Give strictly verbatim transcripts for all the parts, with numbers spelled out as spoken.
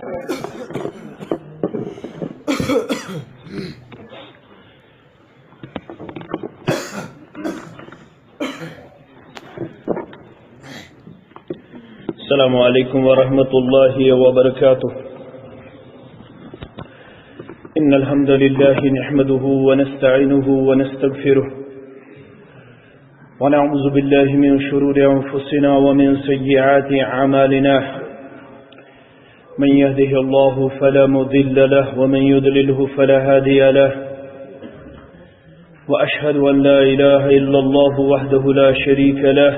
السلام عليكم ورحمة الله وبركاته. إن الحمد لله نحمده ونستعينه ونستغفره، ونعوذ بالله من شرور أنفسنا ومن سيئات أعمالنا. من يهده الله فلا مضل له، ومن يضلله فلا هادي له. وأشهد أن لا إله إلا الله وحده لا شريك له،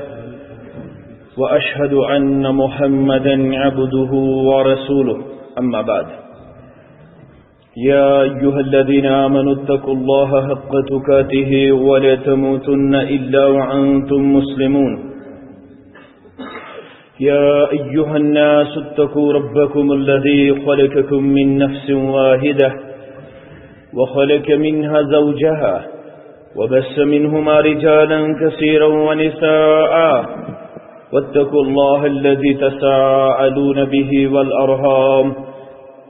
وأشهد أن محمدا عبده ورسوله. أما بعد، يا أيها الذين آمنوا اتقوا الله حق تقاته ولا تموتن إلا وأنتم مسلمون. يا أيها الناس اتقوا ربكم الذي خلقكم من نفس واحدة وخلق منها زوجها وبث منهما رجالا كثيرا ونساء، واتقوا الله الذي تساءلون به والأرحام،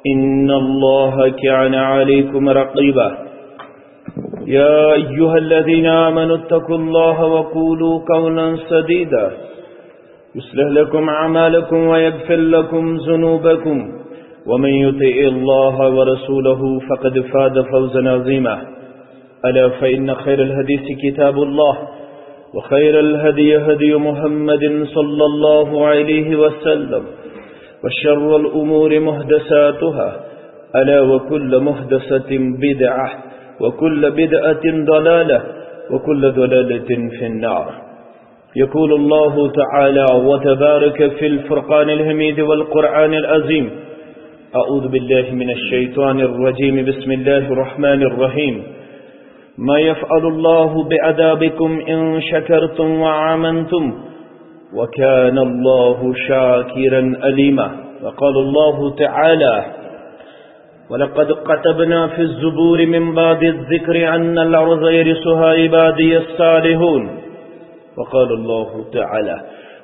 إن الله كان عليكم رقيبا. يا أيها الذين آمنوا اتقوا الله وقولوا قولا سديدا، يصلح لكم أعمالكم ويغفر لكم ذنوبكم، ومن يطع الله ورسوله فقد فاز فوزا عظيما. ألا فإن خير الحديث كتاب الله، وخير الهدي هدي محمد صلى الله عليه وسلم، وشر الأمور محدثاتها، ألا وكل محدثة بدعة، وكل بدعة ضلالة، وكل ضلالة في النار. يقول الله تعالى وتبارك في الفرقان الحميد والقرآن العظيم: أعوذ بالله من الشيطان الرجيم. بسم الله الرحمن الرحيم. ما يفعل الله بعذابكم إن شكرتم وآمنتم، وكان الله شاكرا عليما. وقال الله تعالى: ولقد كتبنا في الزبور من بعد الذكر أن الأرض يرثها عبادي الصالحون. وقال الله تعالى: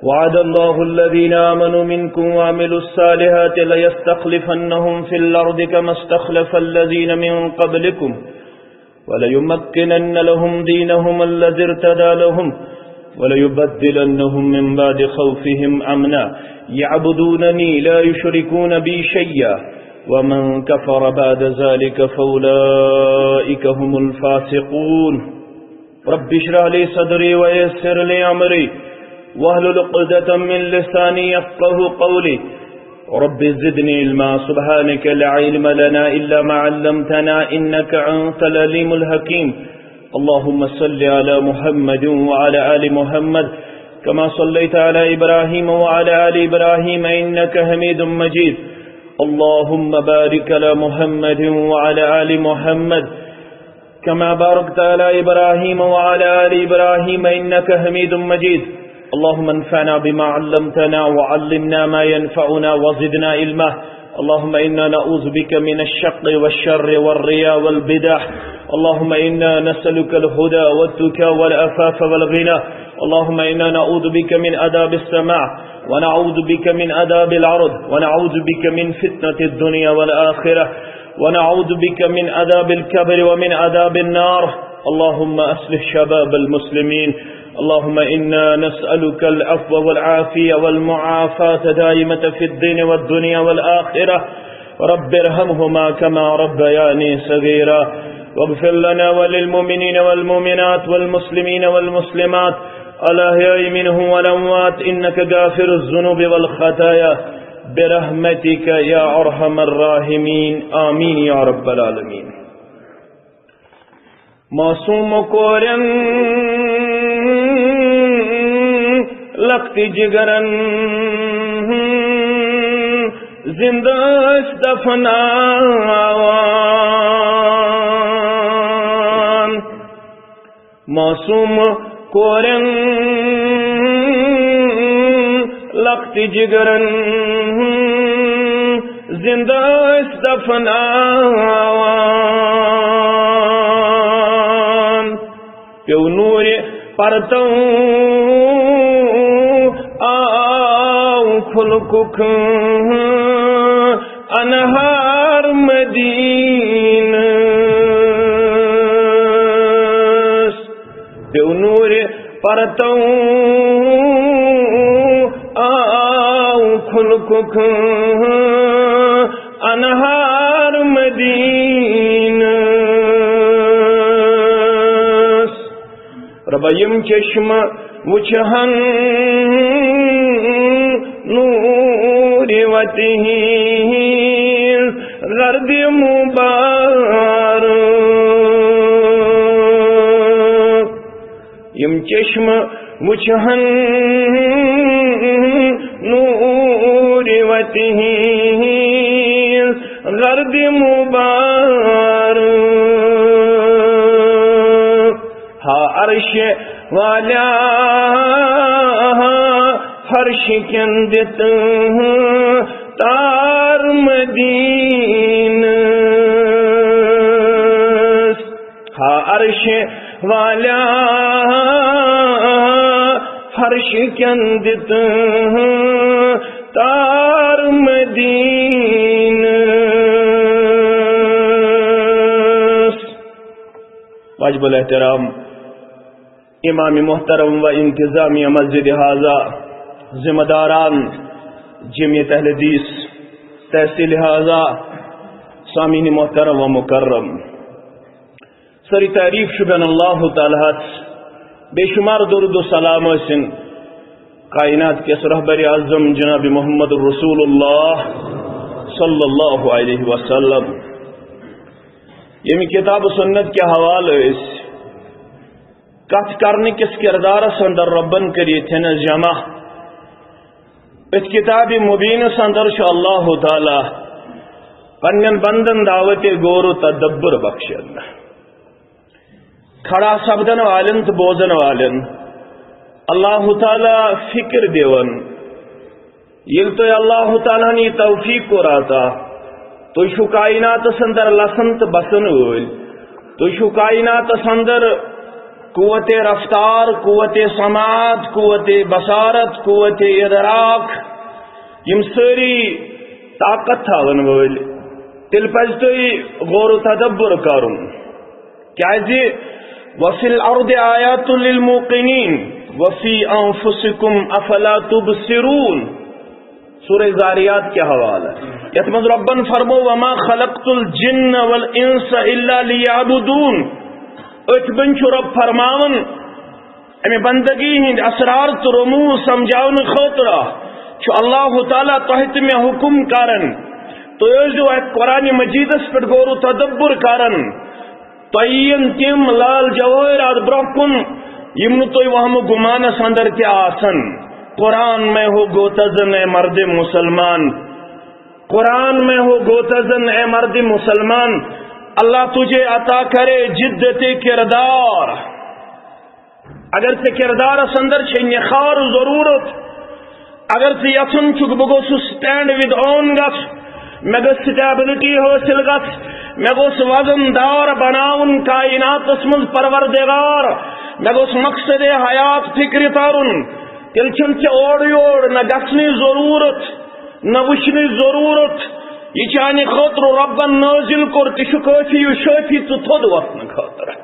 وعد الله الذين آمنوا منكم وعملوا الصالحات ليستخلفنهم في الأرض كما استخلف الذين من قبلكم وليمكنن لهم دينهم الذي ارتضى لهم وليبدلنهم من بعد خوفهم أمنا يعبدونني لا يشركون بي شيئا ومن كفر بعد ذلك فأولئك هم الفاسقون. رب اشرح لي صدري ويسر لي أمري واحلل عقدة من لساني يفقه قولي. رب زدني علما. سبحانك لا علم لنا إلا ما علمتنا إنك أنت العليم الحكيم. اللهم صل على محمد وعلى آل محمد كما صليت على إبراهيم وعلى آل إبراهيم إنك حميد مجيد. اللهم بارك على محمد وعلى آل محمد كما باركت على إبراهيم وعلى آل إبراهيم إنك حميد مجيد. اللهم انفعنا بما علمتنا وعلمنا ما ينفعنا وزدنا علما. اللهم إنا نعوذ بك من الشق والشر والرياء والبدع. اللهم إنا نسألك الهدى والتقى والعفاف والغنى. اللهم إنا نعوذ بك من عذاب السماء، ونعوذ بك من عذاب الأرض، ونعوذ بك من فتنة الدنيا والآخرة، ونعوذ بك من عذاب القبر ومن عذاب النار. اللهم أصلح شباب المسلمين. اللهم إنا نسألك العفو والعافية والمعافاة دائمة في الدين والدنيا والآخرة. رب ارحمهما كما ربياني صغيرا. واغفر لنا وللمؤمنين والمؤمنات والمسلمين والمسلمات الأحياء منهم والأموات إنك غافر الذنوب والخطايا برحمتك يا أرحم الراحمين. آمين يا رب العالمين. معصوم کورٮ۪ن لۄکٹہِ جگرن زندٕ ٲسۍ دفناوان۔ معصوم کورٮ۪ن لۄکٹہِ جگرن زندٕ ٲسۍ دفناوان۔ پیوٚو نوٗرِ پرتو آو خلقُک انہار مدینس پیو نور پرتو آو خلقک انہار مدینس۔ ربا، یِم چشمہٕ وٕچھہن نوٗرِ وتہِ ہِنٛز غردِ مُبارک۔ یِم چشمہٕ وٕچھہن نوٗرِ وتہِ ہِنٛز غردِ مُبارک۔ ہا عرش والیا، فرش کٮ۪ن دِتہٕ تار مدینس۔ ہا عرش والیا، فرش کٮ۪ن دِتہٕ تار مدینس۔ واجب الاحترام امام محترم و انتظامیہ مسجد ہذا، ذمہ داران جمعیت اہل حدیث تحصیل ہذا، سامعین محترم و مکرم، سٲری تعریف چھِ بٮ۪ن اللہ تعالیٰ ہس، بے شمار درود و سلام ٲسِن کائنات کِس رہبر اعظم جناب محمد رسول اللہ صلی اللہ علیہ وسلم، ییٚمہِ کتاب و سنت کہِ حوالہٕ أسۍ کتھ کرنہٕ کِس کردارس اندر ربن کٔرۍ ییٚتھٮ۪ن جمع۔ أتھۍ کتابِ مبینس اندر چھُ اللہ تعالیٰ پننٮ۪ن بندن دعوتِ غور و تدبر بخشان۔ کھڑا سپدن والٮ۪ن تہٕ بوزن والٮ۪ن اللہ تعالیٰ فکر دِوان۔ ییٚلہِ تۄہہِ اللہ تعالیٰ ہن یہِ توفیق کوٚر عطا، تُہۍ چھِو کائناتس اندر لسن تہٕ بسن وٲلۍ، تُہۍ چھِو کائناتس اندر قوتِ رفتار، قوتِ سماعت، قوتِ بصارت، قوتِ ادراک، یِم سٲری طاقت تھاون وٲلۍ، تیٚلہِ پزِ تۄہہِ غور و تدبر کرُن۔ کیازِ؟ وفی الارض آیات للموقنین وفی انفسکم افلا تبصرون۔ سورہ زاریات کہِ حوالہٕ، یتھ منٛز ربن فرمو، وما خلقت الجن والانس الا لیعبدون۔ أتھۍ بٔنۍ چھُ رب فرماوان، امہِ بندگی ہٕنٛدۍ اسرار تہٕ رموز سمجھاونہٕ خٲطرٕ چھُ اللہ تعالیٰ تۄہہِ تہٕ مےٚ حکم کران۔ تُہۍ ٲسۍزیو اتھ قرآن مجیدس پٮ۪ٹھ غور و تدبر کران۔ تۄہہِ یِن تِم لال جوٲہرات برٛونٛہہ کُن، یِم نہٕ تُہۍ وہمہٕ گُمانس اندر تہِ آسن۔ قرآن میں ہو گوتزن اے مرد مسلمان، قرآن میں ہو گوتزن اے مرد مسلمان، اللہ تجھے عطا کرے جدت کردار۔ اگر ژےٚ کردارس اندر چھے نخار ضرورت، اگر ژٕ یژھان چھُکھ بہٕ گوٚژھُس stand with own گژھ، مےٚ گٔژھ stability حٲصِل گژھ، مےٚ گوٚژھ وزن دار بناوُن کائناتس منٛز پروردگار، مےٚ گوٚژھ مقصد حیات فکرِ ترُن، تیٚلہِ چھُنہٕ ژےٚ اورٕ یور نہ گژھنٕچ ضرورت، نہ وٕچھنٕچ ضرورت۔ یہِ چانہِ خٲطرٕ رۄبن نٲزِل کوٚر، تہِ چھُ کٲفی و شٲفی ژٕ تھوٚد وۄتھنہٕ خٲطرٕ۔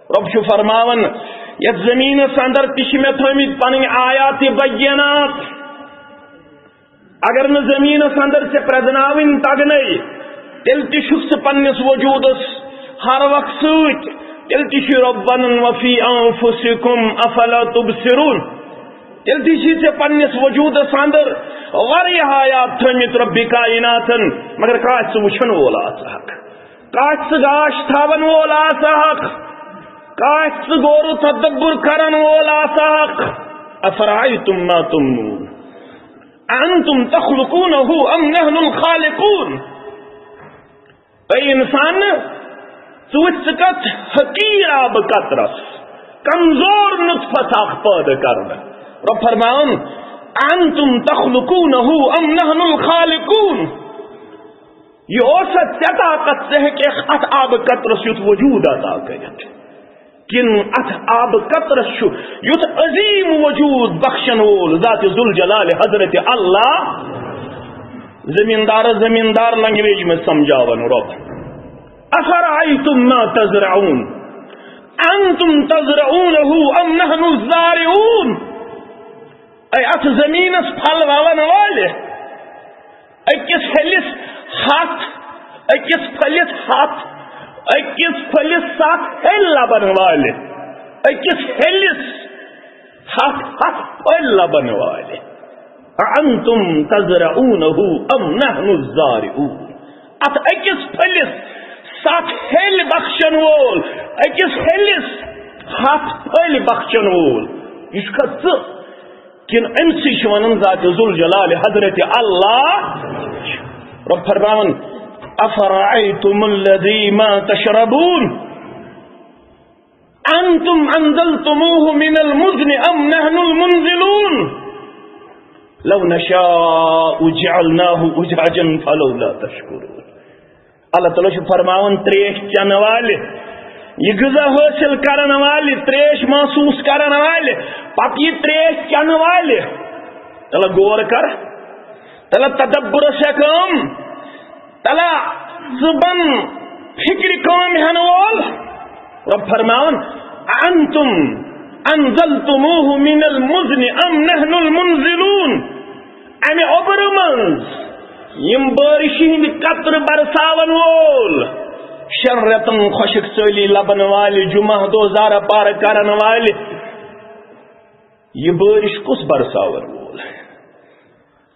رۄب چھُ فرماوان، یتھ زمینس اندر تہِ چھِ مےٚ تھٲومٕتۍ پنٕنۍ آیات بینات۔ اگر نہٕ زمینس اندر ژےٚ پرزناوٕنۍ تگنے، تیٚلہِ تہِ چھُکھ ژٕ پننِس وجودس ہر وقت سۭتۍ، تیٚلہِ تہِ چھُ رۄب ونان، وفی انفسکم افلا تبصرون۔ تیٚلہِ تہِ چھِ ژےٚ پننِس وجودس اندر واریاہ آیات تھٲومٕتۍ رۄبِ کائناتن، مگر کانٛہہ ژٕ وٕچھن وول آسہٕ ہکھ، کانٛہہ ژٕ گاش تھاون وول آسہٕ ہکھ، کانٛہہ ژٕ غور و تدبر کرن وول آسہٕ ہکھ۔ افرأیتم ما تمنون، اانتم تخلقونہ ام نحن الخالقون۔ اے انسان، ژٕ وٕچھ، ژٕ کتھ حقیر آبہٕ قطرس، کمزور نطفس اکھ پٲدٕ کرنہٕ۔ رۄب فرماوان، انتم تخلقونہ ام نحن الخالقون۔ یہِ اوسا ژےٚ طاقت، ژٕ ہیٚککھ اتھ آبہٕ قطرس یُتھ وجود عطا کٔرِتھ؟ کِنہٕ اتھ آبہٕ قطرس چھُ یُتھ عظیم وجود بخشن وول ذات ذوالجلال حضرت اللہ؟ زمیٖندارس زمیٖندار لنگویج منٛز سمجھاوان رۄب۔ افرأیتم ما تزرعون انتم تزرعونه ام نحن الزارعون۔ اے اتھ زمینس پھل وون والہِ، أکِس پھلِس ہتھ، أکِس پھلِس ہتھ، أکِس پھلِس ستھ پھلۍ لبن والہِ، أکِس پھلِس ہتھ ہتھ پھلۍ لبن والہِ۔ أأنتم تزرعونه أم نحن الزارعون۔ اتھ أکِس پھلِس ستھ پھلۍ بخشن وول، أکِس پھلِس ہتھ پھلۍ بخشن وول، یہِ چھُکھا ژٕ؟ کِنہٕ أمۍ سٕے چھِ وَنان ذات ذوالجلال حضرت اللہ؟ رۄب فرماوان، أفرأيتم الذي ما تشربون أأنتم أنزلتموه من المزن أم نحن المنزلون لو نشاء جعلناه أجاجا فلولا تشكرون۔ اللہ تعالیٰ چھُ فرماوان، تریش چٮ۪نہٕ والہِ، یہِ غذا حٲصِل کرن والہِ، تریش محسوٗس کرن والہِ، پتہٕ یہِ تریش چٮ۪نہٕ والہِ، تلہ غور کر، تلہ تدبرس ہیٚکھ کٲم، تلہ ژٕ بن فکرِ کٲم ہٮ۪نہٕ وول۔ رۄب فرماوان، أأنتم أنزلتموه من المزن أم نحن المنزلون۔ امہِ اوٚبرٕ منٛز یِم بٲرِشہِ ہٕنٛدۍ قطرٕ برساون وول، شٮ۪ن رٮ۪تن خۄشک ژٲلی لبن والہِ، جمعہ دۄہ زارٕ پارٕ کرن والہِ، یہِ بٲرِش کُس برساون وول؟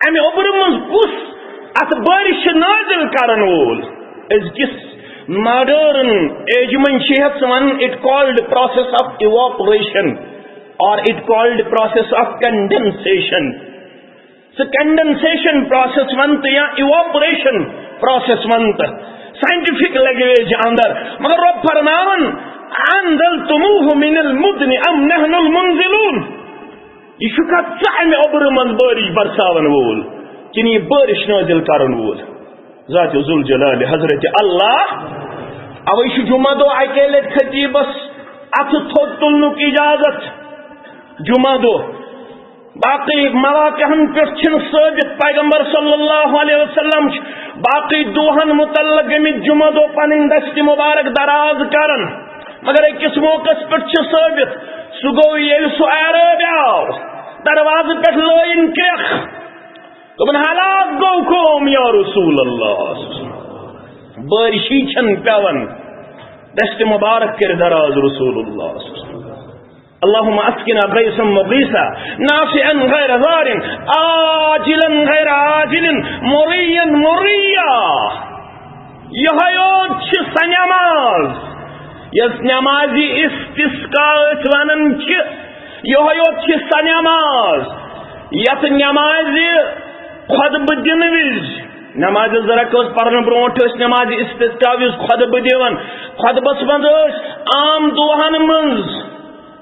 امہِ اوٚبرٕ منٛز کُس اتھ بٲرِشہِ نٲزِل کرن وول؟ أزکِس ماڈرن ایجہِ منٛز چھِ یتھ ونان، it called process of evaporation or it called process of condensation۔ ژٕ کنڈنسیشن پروسیس ون تہٕ یا ایواپوریشن پروسیس ون تہٕ سائنٹیفک لینگویج اندر، مگر رۄب فرماوان، أأنزلتموه من المزن أم نحن المنزلون۔ یہِ چھُکھا ژٕ امہِ اوٚبرٕ منٛز بٲرِش برساون وول، کِنہٕ یہِ بٲرِش نٲزِل کرن وول؟ ذات ذوالجلال حضرت اللہ۔ اوے چھُ جمعہ دۄہ اکے لٹہِ خطیبس اتھٕ تھوٚد تُلنُک اجازت۔ جمعہ دۄہ باقی مواقعن پٮ۪ٹھ چھِنہٕ ثٲبت۔ پیغمبر صلی اللہ علیہ وسلم چھِ باقی دۄہن متعلق گٔمٕتۍ جمعہ دۄہ پنٕنۍ دستِ مبارک دراز کران، مگر أکِس موقعس پٮ۪ٹھ چھِ ثٲبت، سُہ گوٚو ییٚلہِ سُہ اعرابی آو، دروازٕ پٮ۪ٹھ لٲیِن کرٛٮ۪کھ، دوٚپُن، ہلاک گوٚو قوم یا رسول اللہ، بٲرِشی چھَنہٕ پٮ۪وان، دستِ مبارک کٔرِتھ دراز رسول اللہ۔ اللهم اسقنا غيثا مغيثا نافعا غير ضار عاجلا غير آجل مريا مريا۔ یہے یوت چھِ سۄ نماز یۄس نمازِ استسقا أسۍ ونان چھِ، یہے یوت چھِ سۄ نماز یتھ نمازِ خطبہٕ دِنہٕ وِزِ، نمازِ زٕ رکعت پرنہٕ برونٹھ ٲسۍ نمازِ استسقا وِزِ خطبہٕ دِوان۔ خطبس منٛز ٲسۍ عام دۄہن منٛز،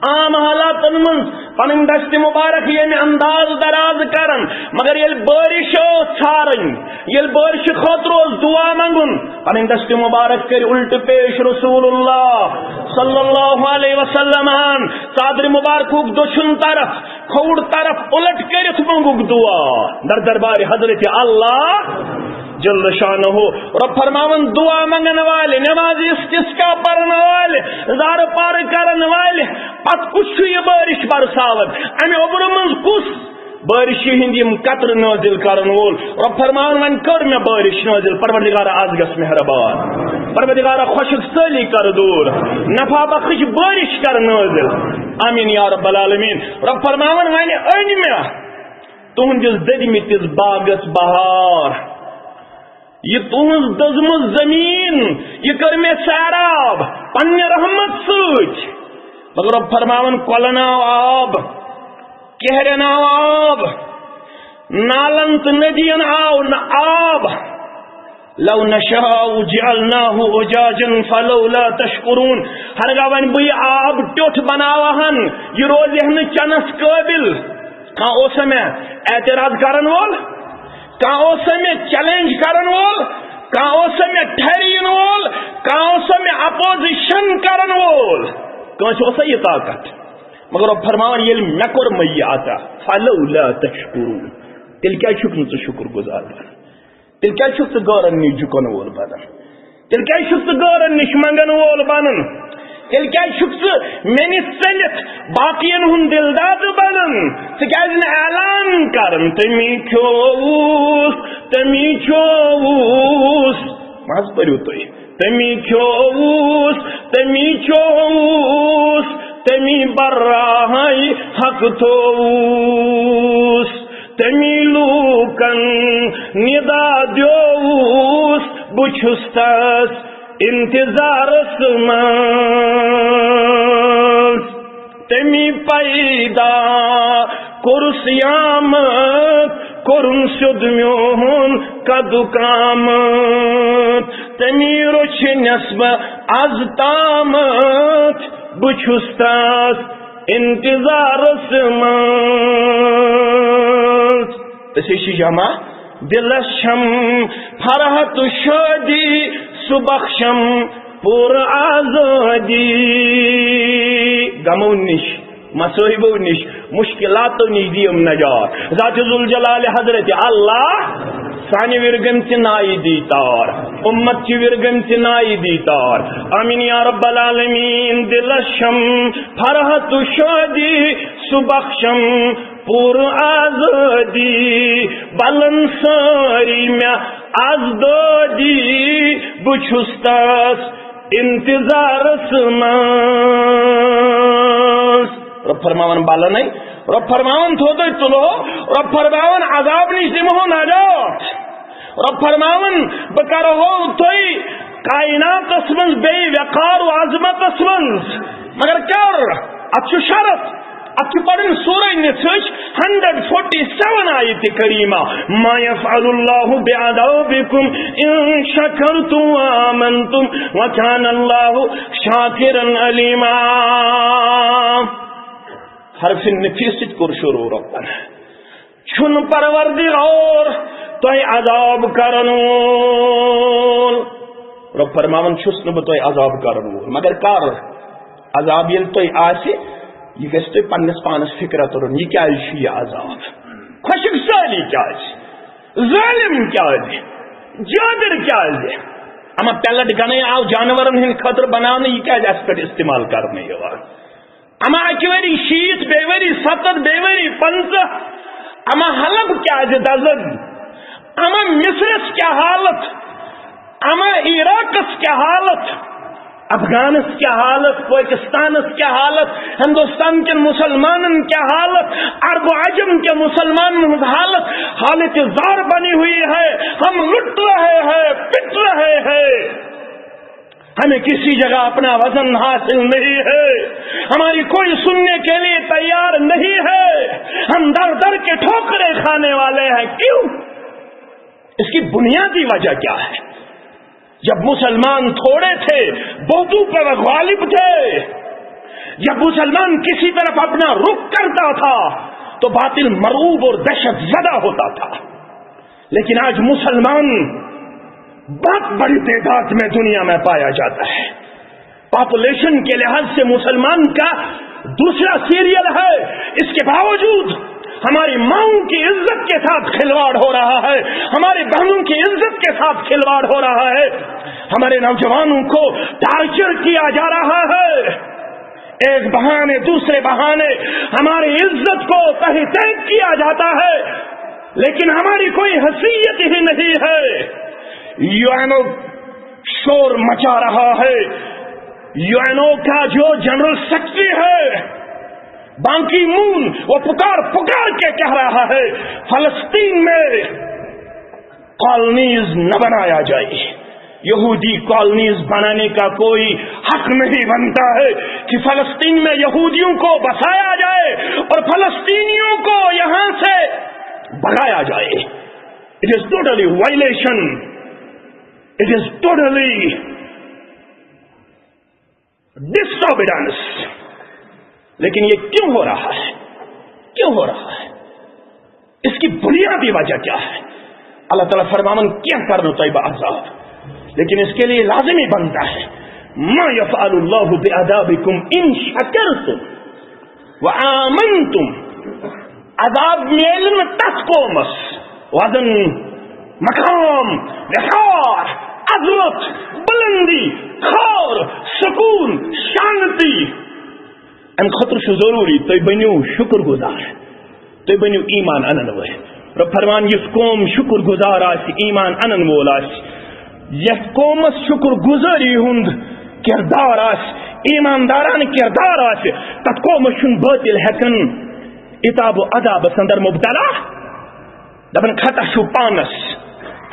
عام حالاتن منٛز پنٕنۍ دستِ مبارک ییٚمہِ انداز دراز کران، مگر ییٚلہِ بٲرِش ٲس ژھارٕنۍ، ییٚلہِ بٲرِشہِ خٲطرٕ اوس دُعا منٛگُن، پنٕنۍ دستِ مبارک کٔرۍ الٹہٕ پیش رسول اللہ صلی اللہ علیہ وسلمن۔ ژادرِ مبارکُک دٔچھُن طرف، کھووُر طرف الٹ کٔرِتھ منٛگُکھ دُعا در دربارِ حضرت اللہ جل شانہ۔ رۄب فرماوان، دُعا منٛگن والہِ، نمازِ استسقا پرن والہِ، زارٕ پارٕ کرن والہِ، پتہٕ کُس چھُ یہِ بٲرِش برساوان؟ امہِ اوٚبرٕ منٛز کُس بٲرِشہِ ہٕنٛدۍ یِم قطرٕ نٲزِل کرن وول؟ رۄب فرماوان، وۄنۍ کٔر مےٚ بٲرِش نٲزِل، پروردگارا، از گژھ مہربان، پروردگارا، خۄشک سٲلی کر دوٗر، نفع بخش بٲرِش کر نٲزِل۔ آمین یا رب العالمین۔ رۄب فرماوان، وۄنۍ أنۍ مےٚ تُہنٛدِس دٔدمٕتِس باغس بہار، یہِ تُہنٛز دٔزمٕژ زٔمیٖن، یہِ کٔر مےٚ سیراب پننہِ رحمت سۭتۍ۔ مگر رۄب فرماوان، کۄلن آو آب، کیہرٮ۪ن آو آب، نالن تہٕ ندین آو نہٕ آب۔ لو نشاء جعلناه أجاجا فلولا تشكرون۔ ہرگاہ وۄنۍ بہٕ یہِ آب ٹیوٚٹھ بناوہن، یہِ روزِ ہے نہٕ چنس قٲبل۔ کانٛہہ اوسا مےٚ اعتراض کرن وول؟ کانٛہہ اوسا مےٚ چیلنج کرن وول؟ کانٛہہ اوسا مےٚ ٹھرین وول؟ کانٛہہ اوسا مےٚ اپوزیشن کرن وول؟ کٲنٛسہِ اوسا یہِ طاقت؟ مگر رۄب فرماوان، ییٚلہِ مےٚ کوٚرمَے یہِ عطا، فلولا تشکرون، تیٚلہِ کیٛازِ چھُکھ نہٕ ژٕ شُکر گُزار بنان؟ تیٚلہِ کیٛازِ چھُکھ ژٕ غٲرن نِش جُکن وول بنان؟ تیٚلہِ کیٛازِ چھُکھ ژٕ غٲرن نِش منگن وول بنان؟ تیٚلہِ کیٛازِ چھُکھ ژٕ مےٚ نِش ژٔلِتھ باقین ہُنٛد دِلداد بنان؟ ژٕ کیٛازِ نہٕ اعلان کران، تٔمی کھیوٚوُس، تٔمی کھیوٚوُس؟ مہ حظ پٔرِو تُہۍ۔ تٔمی کھیوٚوُس، تٔمی چوٚوُس، تٔمی براہے حق تھوٚوُس، تٔمی لوٗکن ندا دیوٚوُس، بہٕ چھُس تس انتظارس منٛز۔ تٔمی پیدا کوٚرُس یامہٕ، کوٚرُن سیوٚد میون قدُک آمہٕ۔ تٔمی روٚچھنس بہٕ از تامتھ، بہٕ چھُس تس انتظارس منٛز۔ أسۍ چھِ جمع۔ دلس چھم فرحت و شادی، سُہ بخشم پوٗرٕ آزٲدی۔ غمو نِش، مصٲیبو نِش، مُشکِلاتو نِش دِیِم نجات۔ ذات ذوالجلال حضرت اللہ سانہِ وِرِ گٔمژِ نایہِ دی تار، اُمت چہِ وِرِ گٔمژِ نایہِ دی تار۔ آمین یا رب العالمین۔ دلس چھم فرحت و شادی، سُہ بخشم پوٗرٕ آزٲدی، بلن سٲری مےٚ از دٲدی، بہٕ چھُس تس انتظارس منٛز۔ رۄب فرماوان بلنے، رۄب فرماوان تھوٚدے تُلہو، رۄب فرماوان عذاب نِش دِمہو نجات۔ رۄب فرماوان، بہٕ کرہو تُہۍ کائناتس منٛز بیٚیہِ وقار و عظمتس منٛز، مگر کر؟ اتھ چھُ شرط۔ اتھ چھُ پرٕنۍ سورہ نساء ہنڈریڈ فورٹی سیون آیت کریمہ، ما یفعل اللہ بعذابکم ان شکرتم و آمنتم و کان اللہ شاکرا علیما۔ حرف نفی سۭتۍ کوٚر شروع رۄبن۔ چھُنہٕ پروردگار تۄہہِ عذاب کرن وول۔ رۄب فرماوان، چھُس نہٕ بہٕ تۄہہِ عذاب کرن وول، مگر کر؟ عذاب ییٚلہِ تۄہہِ آسہِ، یہِ گژھِ تۄہہِ پننِس پانس فکرہ ترُن، یہِ کیازِ چھُ یہِ عذاب؟ خۄشک سٲلی کیازِ؟ ظٲلم کیازِ؟ جٲبر کیازِ؟ اما پیلٹ گنے آو جانورن ہٕنٛدِ خٲطرٕ بناونہٕ، یہِ کیازِ اَسہِ پٮ۪ٹھ استعمال کرنہٕ یِوان؟ اما اکہِ ؤری شیٖتھ، بیٚیہِ ؤری ستتھ، بیٚیہِ ؤری پنٛژاہ۔ اما حلب کیازِ دزن؟ اما مصرس کیا حالت؟ اما عراقس کیا حالت؟ افغانس کیا حالت؟ پاکستانس کیا حالت؟ ہندوستان کٮ۪ن مسلمانن کیا حالت؟ عرب و عجم کے مسلمانن ہٕنٛز حالت، حالت زار بنی ہوئی ہے۔ ہم لٹ رہے ہیں، پٹ رہے ہیں۔ ہمیں کسی جگہ اپنا وزن حاصل نہیں ہے، ہماری کوئی سننے کے لیے تیار نہیں ہے، ہم در در کے ٹھوکریں کھانے والے ہیں۔ کیوں؟ اس کی بنیادی وجہ کیا ہے؟ جب مسلمان تھوڑے تھے، بہتوں پر غالب تھے۔ جب مسلمان کسی طرف اپنا رخ کرتا تھا تو باطل مرعوب اور دہشت زدہ ہوتا تھا۔ لیکن آج مسلمان بہت بڑی تعداد میں دنیا میں پایا جاتا ہے۔ پاپولیشن کے لحاظ سے مسلمان کا دوسرا سیریل ہے، اس کے باوجود ہماری ماؤں کی عزت کے ساتھ کھلواڑ ہو رہا ہے، ہمارے بہنوں کی عزت کے ساتھ کھلواڑ ہو رہا ہے، ہمارے نوجوانوں کو ٹارچر کیا جا رہا ہے، ایک بہانے دوسرے بہانے ہماری عزت کو تہہ تیگ کیا جاتا ہے، لیکن ہماری کوئی حیثیت ہی نہیں ہے۔ یو این او شور مچا رہا ہے، یو این او کا جو جنرل سیکرٹری ہے بان کی مون، وہ پکار پکار کے کہہ رہا ہے، فلسطین میں کالونیز نہ بنایا جائے، یہودی کالونیز بنانے کا کوئی حق نہیں بنتا ہے کہ فلسطین میں یہودیوں کو بسایا جائے اور فلسطینیوں کو یہاں سے بھگایا جائے۔ It is totally violation, it is totally disobedience. لیکن یہ کیوں ہو رہا ہے؟ کیوں ہو رہا ہے؟ اس کی بنیادی وجہ کیا ہے؟ اللہ تعالیٰ فرماون کیا کرنا طیبہ عذاب، لیکن اس کے لیے لازمی بنتا ہے، ما یفعل اللہ بعذابکم ان شکرتم و آمنتم۔ عذاب میلن تس قومس وزن مقام، وقار، عظمت، بلندی، خور، سکون، شانتی۔ امہِ خٲطرٕ چھُ ضروٗری تُہۍ بٔنِو شُکُر گُزار، تُہۍ بٔنِو ایمان اَنَن وٲلۍ۔ رۄب فرمان، یُس قوم شُکُر گُزار آسہِ، ایمان اَنَن وول آسہِ، یَتھ قومَس شُکُر گُزٲری ہُنٛد کردار آسہِ، ایماندارانہٕ کردار آسہِ، تَتھ قومَس چھُنہٕ بٲطِل ہٮ۪کان عتاب و عذابَس اندر مبتلا۔ دپان، خطا چھُ پانس۔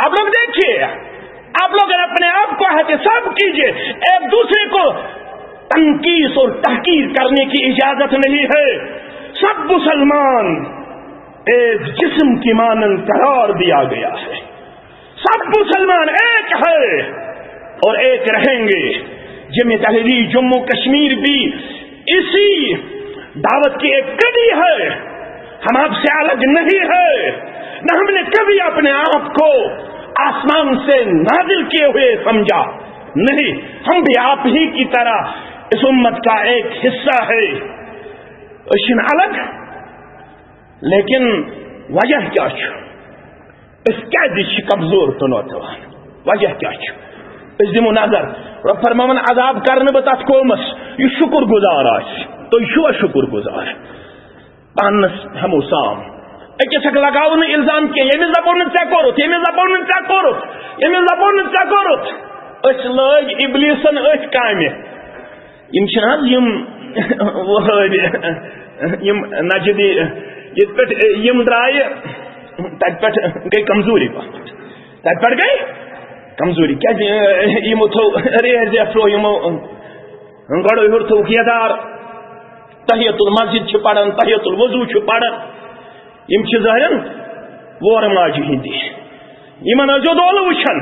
آپ لوگ دیکھیے، آپ لوگ اپنے آپ کو احتساب کیجیے، ایک دوسرے کو تنقیص اور تحقیر کرنے کی اجازت نہیں ہے۔ سب مسلمان ایک جسم کی مانند قرار دیا گیا ہے۔ سب مسلمان ایک ہے اور ایک رہیں گے۔ جمع تحریر جموں کشمیر بھی اسی دعوت کی ایک کڑی ہے۔ ہم آپ سے الگ نہیں ہے، نہ ہم نے کبھی اپنے آپ کو آسمان سے نازل کیے ہوئے سمجھا، نہیں، ہم بھی آپ ہی کی طرح اس امت کا ایک حصہ ہے۔ أسۍ چھِنہٕ الگ، لیکن وجہ کیٛاہ چھُ؟ أسۍ کیٛازِ چھِ کمزور تہٕ ناتوان؟ وجہ کیٛاہ چھُ؟ أسۍ دِمو نظر۔ رۄب فرماوان، عذاب کرٕ نہٕ بہٕ تتھ قومس یُس شُکُر گُزار آسہِ۔ تُہۍ چھِوا شُکُر گُزار؟ پانس ہٮ۪مو سام۔ أکِس ہٮ۪کھ لگاوو نہٕ الزام کینٛہہ، ییٚمِس دپو نہٕ ژےٚ کوٚرُتھ، ییٚمِس دپو نہٕ ژےٚ کوٚرُتھ، ییٚمِس دپو نہٕ ژےٚ کوٚرُتھ۔ أسۍ لٲگۍ ابلیسن أتھۍ کامہِ۔ یِم چھِنہٕ حظ یِم وہٲبی، یِم نجدی، ییٚتہِ پٮ۪ٹھ یِم درٛایہِ، تَتہِ پٮ۪ٹھ گٔے کمزوٗری پہمتھ۔ تَتہِ پٮ۪ٹھ گٔے کمزوٗری۔ کیٛازِ؟ یِمو تھوٚو ریح زیفرو، یِمو گۄڈٕ ہیوٚر تھوٚوُکھ یَدار، تحیت المسجد چھِ پَران، تحیت الوضو چھِ پَران۔ یِم چھِ ظٲہرَن وورٕ ماجہِ ہِنٛدِ۔ یِمَن ٲسۍزیو دولہٕ وٕچھان۔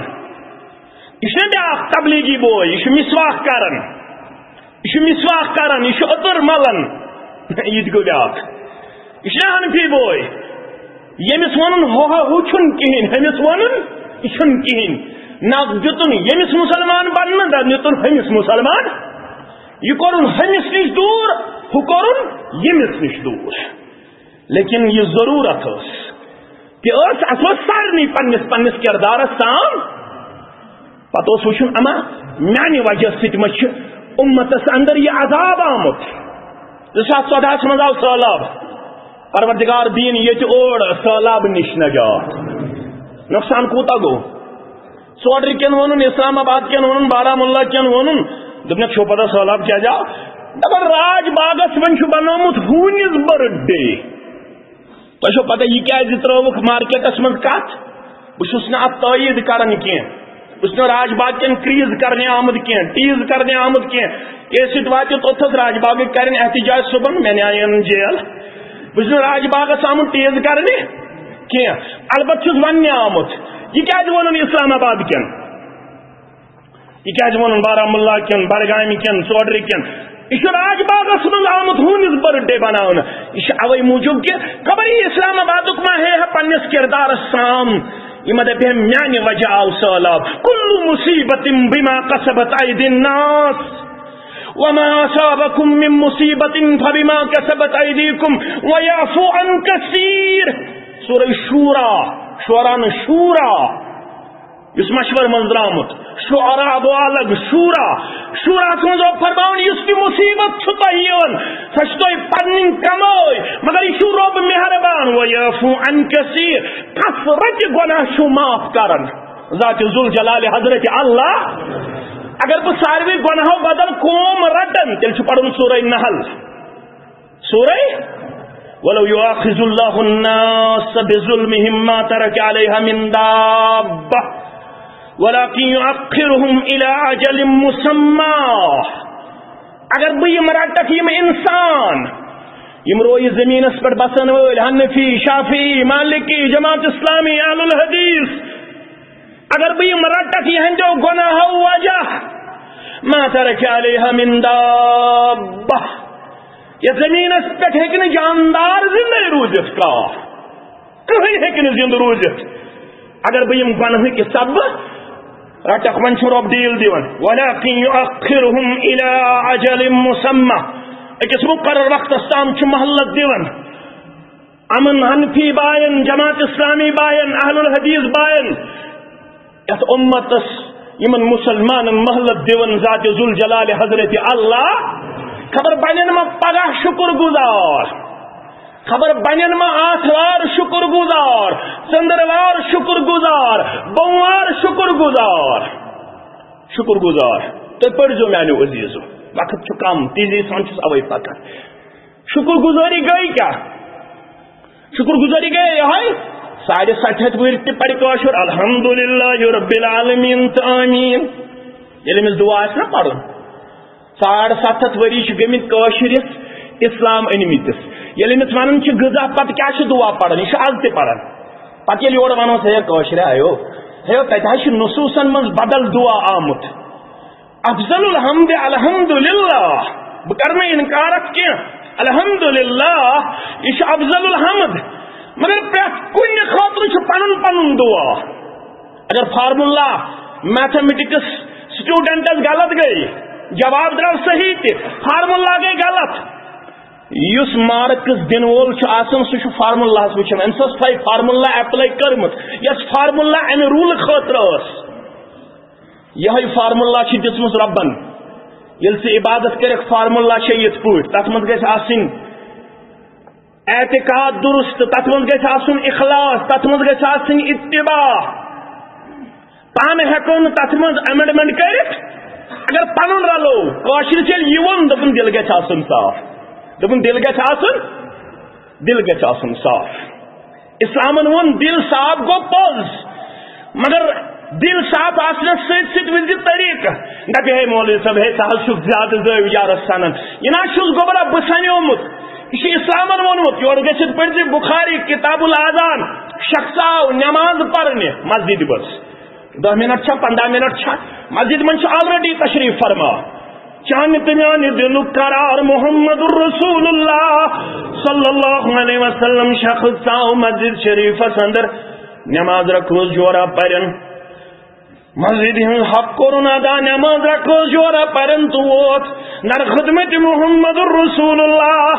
یہِ چھُنہ بیٛاکھ تبلیغی بوے، یہِ چھُ مسواک کران، یہِ چھُ مسواک کران، یہِ چھُ عطر ملان۔ یہِ تہِ گوٚو بیٛاکھ۔ یہِ چھُنہ حنفی بوے، ییٚمِس ووٚنُن ہُہ، ہُہ چھُنہٕ کِہیٖنۍ، ہُمِس ووٚنُن یہِ چھُنہٕ کِہیٖنۍ۔ نہ دیُتُن ییٚمِس مُسلمان بننہٕ، نہ دیُتُن ہُمِس مُسلمان۔ یہِ کوٚرُن ہُمِس نِش دوٗر، ہُہ کوٚرُن ییٚمِس نِش دوٗر۔ لیکن یہِ ضروٗرت ٲس، تہِ ٲس، اَتھ اوس سارنٕے پننِس پننِس کردارس سان۔ پتہٕ اوس وٕچھُن، اما میانہِ وجہ سۭتۍ ما چھُ اُمتس اندر یہِ عذاب آمُت؟ زٕ ساس ژۄدہَس منٛز آو سہلاب، پروردگار دِیِن ییٚتہِ اور سہلاب نِش نجات۔ نۄقصان کوٗتاہ گوٚو؟ ژوڈرِ کٮ۪ن ووٚنُن، اسلام آباد کٮ۪ن ووٚنُن، بارہمولہ کٮ۪ن ووٚنُن، دوٚپنَکھ، "چھو پتہ سہلاب کیٛازِ آو؟" دَپان، راج باغس منٛز چھُ بنومُت ہوٗنِس برتھ ڈے۔ تۄہہِ چھو پتہ یہِ کیٛازِ ترٲوٕکھ مارکیٹس منٛز کتھ؟ بہٕ چھُس نہٕ اتھ تٲیٖد کران کینٛہہ۔ بہٕ چھُس نہٕ راج باغ کٮ۪ن کریز کرنہِ آمُت کینٛہہ، ٹیز کرنہِ آمُت کینٛہہ۔ کیسٹ واتہِ توٚتتھس، راج باغٕکۍ کرن احتجاج صُبحن، مےٚ نیاین جیل۔ بہٕ چھُس نہٕ راج باغس آمُت ٹیز کرنہِ کینٛہہ۔ البتہ چھُس وننہِ آمُت، یہِ کیٛازِ ووٚنُن اسلام آباد کٮ۪ن؟ یہِ کیٛازِ ووٚنُن بارہمولہ کٮ۪ن، بڈگامہِ کٮ۪ن، ژوڈرِ کٮ۪ن؟ یہِ چھُ راج باغس منٛز آمُت ہوٗنِس برتھ ڈے بناونہٕ۔ یہِ چھُ اوے موٗجوٗب کہِ خبر یہِ اسلام آبادُک ما ہے ہا پننِس کردارس سام۔ یہِ ما دپہِ ہے، میانہِ وجہ آو سہلاب۔ کل مصیبت بما کسبت ایدی الناس وما اصابکم من مصیبت فبما کسبت ایدیکم ویعفو عن کثیر۔ سورہ شورا، شورا نہٕ، شورا۔ یُس مشورٕ منٛز درٛامُت، شعراء گوٚو الگ، شورا۔ شوراہس منٛز اوس فرماوان، یُس تہِ مصیبت چھُ تۄہہِ یِوان، سۄ چھِ تۄہہِ پنٕنۍ کمٲے، مگر یہِ چھُ رۄب مہربان، ویعفو عن کثیر، کثرتِ گۄناہ چھُ معاف کران۔ ذات ذوالجلال حضرت اللہ۔ اگر بہٕ ساروٕے گۄناہو بدل قوم رٹن، تیٚلہِ چھُ پرُن سورہ نحل۔ سورہ، ولو یؤاخذ اللہ الناس بظلمهم ما ترک علیها من دابة ولكن يؤخرهم إلى أجل مسمى۔ اگر بہٕ یِم رٹکھ، یِم انسان، یِم رویہِ زمینس پٮ۪ٹھ بسن وٲلۍ، حنفی، شافعی، مالکی، جماعت اسلامی، اہل الحدیث، اگر بہٕ یِم رٹکھ یِہنٛدیو گۄناہو وجہ، ما ترک علیها من دابة، یتھ زمینس پٮ۪ٹھ ہیٚکہِ نہٕ جاندار زندے روٗزِتھ کانٛہہ، کٕہٕنۍ ہیٚکہِ نہٕ زندٕ روٗزِتھ۔ اگر بہٕ یِم گۄنہٕکۍ سببہٕ رٹکھ، وۄنۍ چھُ رۄب ڈیل دِوان، ولكن يؤخرهم إلى أجل مسمى، أکِس مقرر وقتس تام چھُ مہلت دِوان۔ امن حنفی باین، جماعت اسلامی باین، اہل الحدیث باین، یتھ امتس، یمن مسلمانن مہلت دِوان ذات ذوالجلال حضرت اللہ، خبر بنن ما پگاہ شکر گزار، خبر بنن ما آتھوار شکر گزار، ژندروار شکر گزار، بوموار شکر گزار، شکر گزار۔ تُہۍ پٔرۍزیو میانیو عزیزو، وقت چھُ کم، تیزی سان چھُس اوے پکان۔ شکر گزٲری گٔے کیٛاہ؟ شکر گزٲری گٔے یِہوٚے، ساڑِ ستھ ہتھ ؤرۍ تہِ پرِ کٲشُر الحمدللہ رب العالمین تہٕ آمین۔ ییٚلہِ أمِس دُعا آسہِ نا پرُن، ساڑ ستھ ہتھ ؤری چھِ گٔمٕتۍ کٲشرِس اسلام أنمٕتِس۔ ییٚلہِ أمِس ونان چھِ غذا، پتہٕ کیٛاہ چھِ دُعا پران؟ یہِ چھُ از تہِ پران۔ پتہٕ ییٚلہِ یورٕ ونوس، ہے کٲشرِ آیو، ہے تتہِ حظ چھُ نصوصن منٛز بدل دُعا آمُت۔ افضل الحمد الحمدللہ۔ بہٕ کرٕ نہٕ انکار اتھ کینٛہہ، الحمدللہ، یہِ چھُ افضل الحمد۔ مگر پرٛٮ۪تھ کُنہِ خٲطرٕ چھُ پنُن پنُن دُعا۔ اگر فارمولا میتھمیٹکس سٹوڈنٹس غلط گٔے، جواب درٛاو صحیح تہِ، فارمولا گٔے غلط۔ یُس مارکس دِنہٕ وول چھُ آسان، سُہ چھُ فارمولاہس وٕچھان، أمِس ٲس پَے فارمولا اپلاے کٔرمٕژ، یۄس فارمولا امہِ روٗلہٕ خٲطرٕ ٲس۔ یِہوٚے فارمولا چھِ دِژمٕژ رۄبن۔ ییٚلہِ ژٕ عبادت کٔرِکھ، فارمولا چھےٚ یِتھ پٲٹھۍ، تَتھ منٛز گژھِ آسٕنۍ اعتقاد درست، تَتھ منٛز گژھِ آسُن اخلاص، تَتھ منٛز گژھِ آسٕنۍ اتباع۔ پانہٕ ہٮ۪کو نہٕ تَتھ منٛز امینڈمنٹ کٔرِتھ۔ اگر پَنُن رَلو، کٲشرِس ییٚلہِ یہِ ووٚن، دوٚپُن، دِل گژھِ آسُن صاف، دوٚپُن، دِل گژھِ آسُن، دِل گژھِ آسُن صاف۔ اسلامن ووٚن دِل صاف گوٚو پوٚز، مگر دِل صاف آسنس سۭتۍ سۭتۍ ؤنۍ زِ طریٖقہٕ۔ دپہِ، ہے مولوی صٲب، ہے ژٕ حظ چھُکھ زیادٕ زٲویارس سنان، یہِ نہ حظ چھُس گوٚبرا بہٕ سنیومُت، یہِ چھُ اسلامن ووٚنمُت۔ یورٕ گٔژھِتھ پٔرۍ زِ بخاری کتاب الاذان، شخص آو نماز پرنہِ مسجدِ منٛز، دہ منٹ چھا، پندہ منٹ چھا، مسجد منٛز چھُ already تشریف فرما۔ چانہِ تہٕ میانہِ دِلُک قرار محمد رسول اللہ صلی اللہ علیہ وسلم شخص ژاو مسجد شریفس اندر نماز رکوز جورا پرن۔ مسجد ہُنٛد حق کوٚرُن ادا، نماز رکوز جورا پرن تہٕ ووت در خدمت محمد رسول اللہ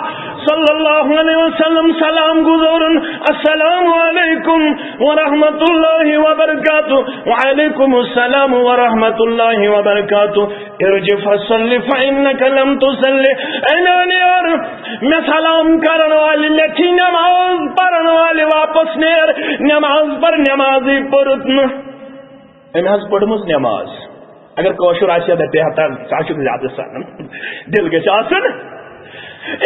صلی اللہ علیہ وسلم۔ سلام گزارن، السلام علیکم ورحمۃ اللہ وبرکاتہ۔ وعلیکم السلام ورحمۃ اللہ وبرکاتہ۔ ارجع فصل فإنك لم تصل۔ اے میانہِ یار، مےٚ سلام کرن والہِ، مےٚ تھی نماز پرن والہِ، واپس نیر، نماز پر، نمازٕے پٔرٕتھ نہٕ۔ أمۍ حظ پٔرمٕژ نماز۔ اگر کٲشُر آسہِ ہا، دَپہِ ہا، "تَ-، ژٕ حظ چھُکھ زیادٕ سَنان، دِل گژھِ آسُن۔"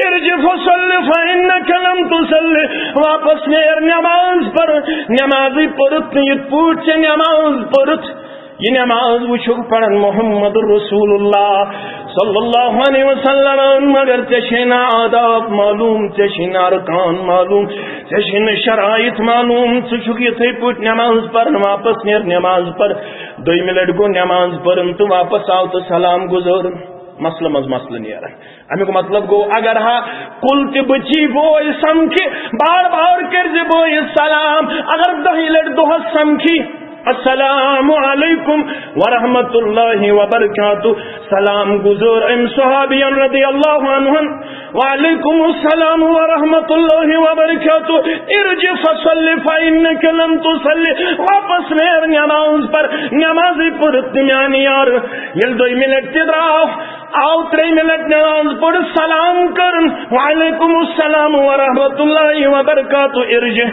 ارجع فصل فإنك لم تصل، واپس نیر، نماز پر، نمازٕے پٔرٕتھ نہٕ یِتھ پٲٹھۍ ژےٚ نماز پٔرٕتھ۔ یہِ نماز وٕچھُکھ پران محمد رسول اللہ صلی اللہ علیہ وسلم، مگر ژےٚ چھے نہٕ آداب معلوم، ژےٚ چھے نہٕ ارکان معلوم، ژےٚ چھے نہٕ شرائط معلوم، ژٕ چھُکھ یِتھے پٲٹھۍ نماز پران، واپس نیر نماز پر۔ دوٚیمہِ لٹہِ گوٚو نماز پران تہٕ واپس آو تہٕ سلام گُزٲرُن۔ مسلہٕ منٛز مسلہٕ نیران۔ امیُک مطلب گوٚو، اگر ہا کُل تہِ بچی بوے سمکھِ، بار بار کٔرۍ زِ بٲیِس سلام، اگر دَہہِ لٹہِ دۄہس سمکھی، السلام علیکم ورحمۃ اللہ وبرکاتہ، سلام گزار أمۍ صحابین رضی اللہ عنہن، وعلیکم السلام ورحمۃ اللہ وبرکاتہ، ارجع فصل فإنک لم تصل، واپس نیر نماز پر، نمازٕے پٔرٕتھ نہٕ میانہِ یار۔ ییٚلہِ دوٚیمہِ لٹہِ تہِ درٛاو، آو ترٛیٚیِمہِ لٹہِ نماز پٔرٕتھ، سلام کٔرٕن، وعلیکم السلام ورحمۃ اللہ وبرکاتہ، ارجع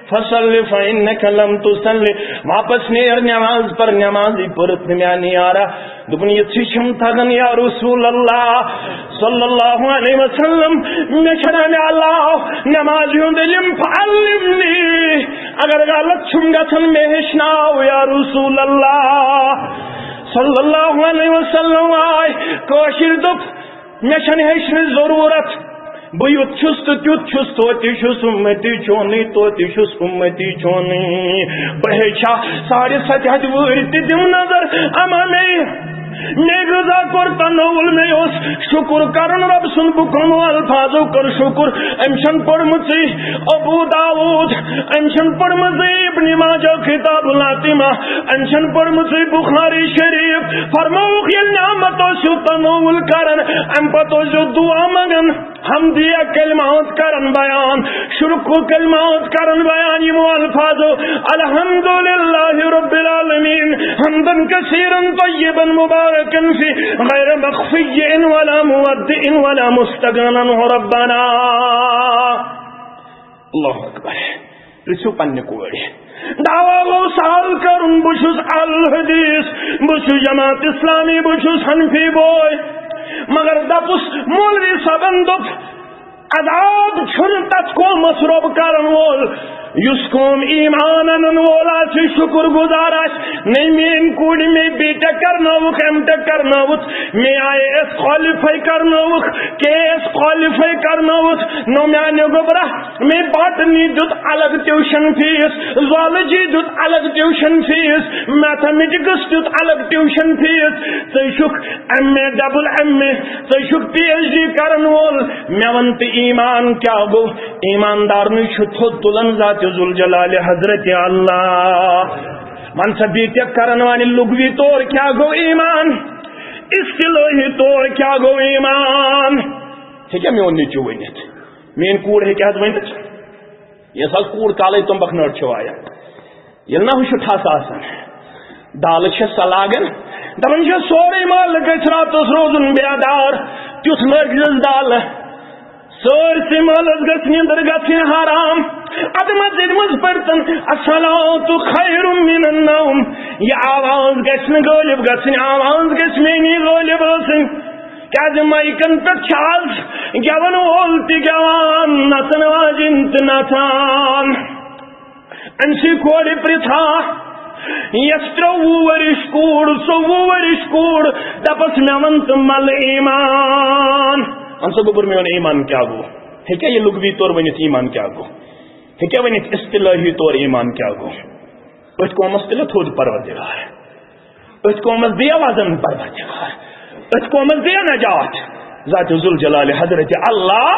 فصل فإنک لم تصل، واپس نیر نماز پر، نمازٕے پٔرٕتھ نہٕ میانہِ یارا۔ دوٚپُن، یِتھُے چھُم تگان یا رسول اللہ صلی اللہ علیہ وسلم، مےٚ چھَنہ مےٚ اللہ نمازِ ہُنٛد علم، فعلمنی، اگر غلط چھُم گژھان مےٚ ہیٚچھناو یا رسول اللہ صلی اللہ علیہ وسلم۔ آے کٲشِر دوٚپ، مےٚ چھَنہٕ ہیٚچھنٕچ ضروٗرت۔ بہٕ یُتھ چھُس تہٕ تیُتھ چھُس، توتہِ چھُس اُمتی چونٕے، توتہِ چھُس اُمتی چونٕے۔ بہٕ ہیٚچھا ساڑِ ستہِ ہتہِ وُہٕرۍ تہِ دِم نظر، اما مےٚ مے غذا کوٚر تنوُل، مے اوس شُکُر کرُن رۄب سُنٛد، بہٕ کٕمو الفاظو کٔر شُکُر؟ أمۍ چھَنہٕ پٔرمٕژٕے ابو داوود، أمۍ چھَنہٕ پٔرمٕژٕے ابن ماجہ کتاب العتمہ، أمۍ چھَنہٕ پٔرمٕژٕے بخاری شریف۔ فرمووُکھ، ییٚلہِ نعمت ٲسِو تنوُل کران، اَمہِ پتہٕ ٲسِو دعا منٛگان۔ حمدیہ کلمات کرن بیان، شکر کلمات کرن بیان، یِمو الفاظو، الحمدللہ رب العالمین، حمدا کثیرا طیبا مبارکا فی، غیر مخفی ولا مودع ولا مستغنی عنہ ربنا۔ اللہ اکبر۔ پرژھِو پننہِ کورِ۔ دعویٰ گوٚو سہل کرُن، بہٕ چھُس الحدیث، بہٕ چھُس جماعت اسلامی، بہٕ چھُس حنفی بوے۔ مگر دپُس، مولوی صٲبن دوٚپ، عذاب چھُنہٕ تتھ قومس رۄب کرن وول، یُس قوم ایمان انن وول آسہِ، شکر گزار آسہِ۔ نٔے میٲنۍ کورِ، مے بی ٹیک کرنٲوٕکھ، ایم ٹیک کرنٲوٕکھ، مے آئی اے ایس کوالیفائی کرنٲوٕکھ، کے اے ایس کوالیفائی کرنٲوٕکھ، نو میانہِ گوٚبرا، مے باٹنی دیُت الگ ٹیوشن فیس، زالجی دیُت الگ ٹیوشن فیس، میتھمیٹکس دیُت الگ ٹیوشن فیس۔ ژٕ چھُکھ M A, double M A, ژٕ چھُکھ پی ایچ ڈی کرن وول۔ مےٚ وَن تہٕ ایمان کیٛاہ گوٚو؟ ایماندارنٕے چھُ تھوٚد تُلان ذات ذوالجلال حضرت اللہ۔ وَن سا بی ٹیک کرن والہِ لغوی طور کیٛاہ گوٚو ایمان؟ اصطلاحی طور کیٛاہ گوٚو ایمان؟ ہیٚکیٛاہ میون نیٚچوٗ ؤنِتھ؟ میٲنۍ کوٗر ہیٚکہِ حظ ؤنِتھ؟ یۄس حظ کوٗر کالے تُمبکھ نٔر چھِ وایان، ییٚلہِ نہ ہُہ چھُ ٹھس آسان، دالہٕ چھِ سۄ لاگان، دَپان چھِ، سورُے محلہٕ گژھِ راتَس روزُن بیدار، تیُتھ لٲگزٮ۪س دالہٕ۔ سٲرسٕے محلَس گژھِ نیٚنٛدٕر گژھٕنۍ حرام۔ اَدٕ منٛز ییٚتہِ منٛز پٔرۍتَن، الصلاۃ خیر من النوم۔ یہِ آواز گژھِ نہٕ غٲلِب گژھٕنۍ، آواز گژھِ میٛٲنی غٲلِب ٲسٕنۍ۔ کیٛازِ مایکن پٮ۪ٹھ چھِ آز گٮ۪وَن وول تہِ گٮ۪وان، نَژَن واجِنۍ تہِ نَژان۔ أمۍ سٕے کورِ پرٛژھا، یۄس ترٛۆوُہ ؤرِش کوٗر، ژۆوُہ ؤرِش کوٗر، دَپَس، مےٚ وَن تہٕ مَلہٕ ایمان۔ وَن سا گوٚبُر، میون ایمان کیٛاہ گوٚو؟ ہیٚکیٛاہ یہِ لغوی طور ؤنِتھ ایمان کیٛاہ گوٚو؟ ہیٚکیٛاہ ؤنِتھ اصطلٲحی طور ایمان کیٛاہ گوٚو؟ أتھۍ قومَس تُلہِ تھوٚد پروردگار۔ أتھۍ قومَس دِیا وزن پروردگار۔ أتھۍ قومَس دِیا نجات ذات ذوالجلال حضرت اللہ۔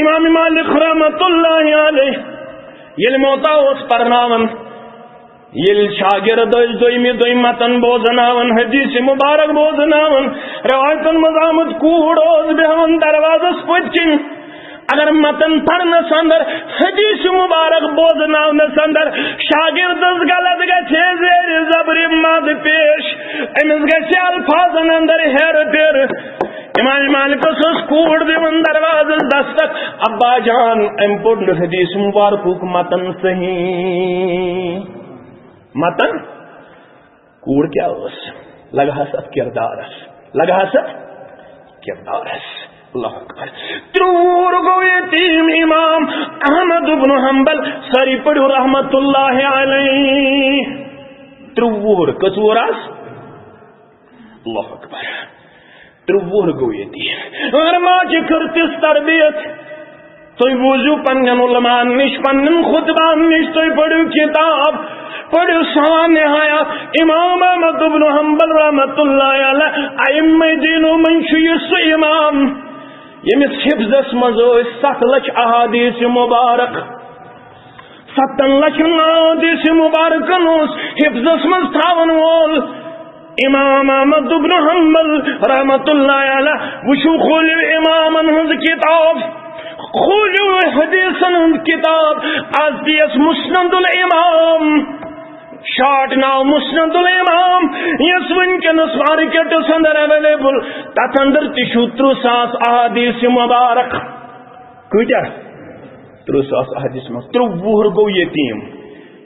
امام مالک رحمت اللہ علیہ ییٚلہِ موطا اوس پرناوان، ییٚلہِ شاگرد ٲسۍ دوٚیمہِ دۄہہِ متن بوزناوان، حدیث مبارک بوزناوان، روایتن منٛز آمُت، کوٗر اوس بیہوان دروازس پٔتۍ کِنۍ۔ اگر متن پرنس اندر، حدیث مبارک بوزناونس اندر شاگردس غلط گژھِ ہے، زیر زبر مد پیش، أمِس گژھِ الفاظن اندر ہیرٕ پھیرٕ۔ امام مالکس ٲس کوٗر دِوان دروازس دستک، ابا جان، أمۍ پوٚر نہٕ حدیث مبارکُک متن صحیح۔ متن کوٗر کیٛاہ ٲس؟ لگہس اتھ کردارس، لگہس اتھ کردارس۔ اللہ اکبر۔ ترٛۆوُہُر گوٚو یتیٖم امام احمد ابن حنبل، سٲری پٔرِو رحمت اللہ علیہ۔ ترٛۆوُہُر، کٔژ وُہُر آس؟ اللہ اکبر۔ ترٛۆوُہُر گوٚو یتیٖم۔ مگر ماجہِ کٔر تِژھ تربیت۔ تُہۍ بوٗزِو پننٮ۪ن علماءن نِش، پننٮ۪ن خطباہن نِش، تُہۍ پٔرِو کِتاب، پٔرِو سوانح حیات۔ امام احمد ابن حنبل رحمت اللہ علیہ، ائمہ دینو منٛز چھُ یہِ سُہ امام، ییٚمِس حفظس منٛز ٲسۍ ستھ لچھ احادیث مبارک۔ ستن لچھن احادیث مبارکن اوس حفظس منٛز تھاون وول۔ امام احمد ابن حنبل رحمت اللہ علیہ، وٕچھِو، کھوٗلِو امامن ہٕنٛز کِتاب، کھوٗلِو حدیثن ہٕنٛز کِتاب۔ از تہِ یۄس مسند الامام، شارٹ ناو مسند الامام، یۄس وٕنکیٚنس مارکیٹس اندر اویلیبل، تتھ اندر تہِ چھُ ترٕٛہ ساس احادیث مبارک۔ کۭتیاہ؟ ترٕٛہ ساس احادیث منٛز۔ ترٛۆوُہُر گوٚو یتیٖم،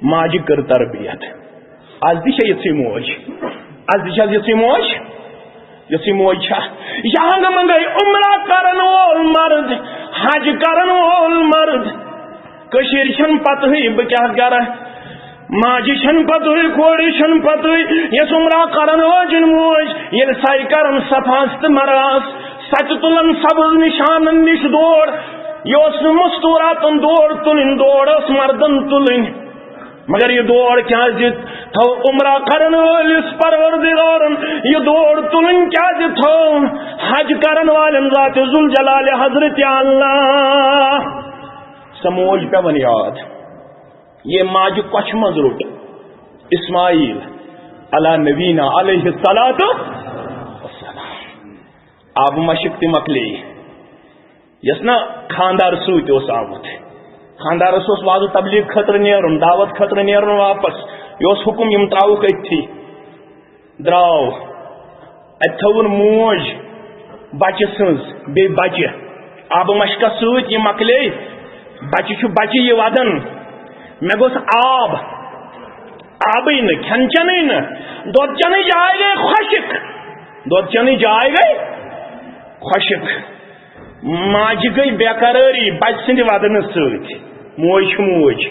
ماجہِ کٔر تربیت۔ از تہِ چھےٚ یِژھٕے موج، از تہِ چھےٚ از یِژھٕے موج، یِژھٕے موج چھےٚ۔ یہِ ہنگہٕ منگے عمرہ کرن وول مرد، حج کرن وول مرد، کٔشیٖرِ چھَنہٕ پتہٕے بہٕ کیٛاہ کرٕ۔ ماجہِ چھَنہٕ پتہٕے، کورِ چھَنہٕ پتہٕے، یۄس عمرہ کرن واجٮ۪ن موج، ییٚلہِ سَے کرن صفاہَس تہٕ مروہَس، سۄ تہِ تُلن سبز نِشانن نِش دور۔ یہِ اوس نہٕ مستوٗراتن دور تُلٕنۍ، دور ٲس مردن تُلٕنۍ۔ مگر یہِ دور کیٛازِ؟ تھو عمرہ کرن وٲلِس پروردگارن یہِ دور تُلٕنۍ کیازِ تھٲو؟ حج کرن والٮ۪ن ذات ذوالجلال حضرت اللہ۔ سۄ موج پٮ۪وان یاد، یہِ ماجہِ کۄچھِ منٛز روٚٹ اسماعیل علی نبینا علیہ الصلوۃ والسلام۔ آبہٕ مشک تہِ مۄکلے۔ یۄس نہ خاندار سۭتۍ اوس آمُت۔ خاندارس اوس وعظ و تبلیغ خٲطرٕ نیرُن، دعوت خٲطرٕ نیرُن واپس۔ یہِ اوس حُکُم، یِم ترٛاوُکھ أتھی۔ درٛاو۔ اَتہِ تھٲوٕن موج بچہِ سٕنٛز، بیٚیہِ بچہِ۔ آبہٕ مشکس سۭتۍ یہِ مۄکلے۔ بچہِ چھُ بچہِ یہِ ودان۔ مےٚ گوٚژھ آب۔ آبٕے نہٕ، کھٮ۪ن چٮ۪نٕے نہٕ۔ دۄد چٮ۪نٕچ جاے گٔے خۄشِک۔ دۄد چٮ۪نٕچ جاے گٔے خۄشِک۔ ماجہِ گٔے بے قرٲری بچہِ سٕنٛدِ ودنہٕ سۭتۍ۔ موج چھِ موج۔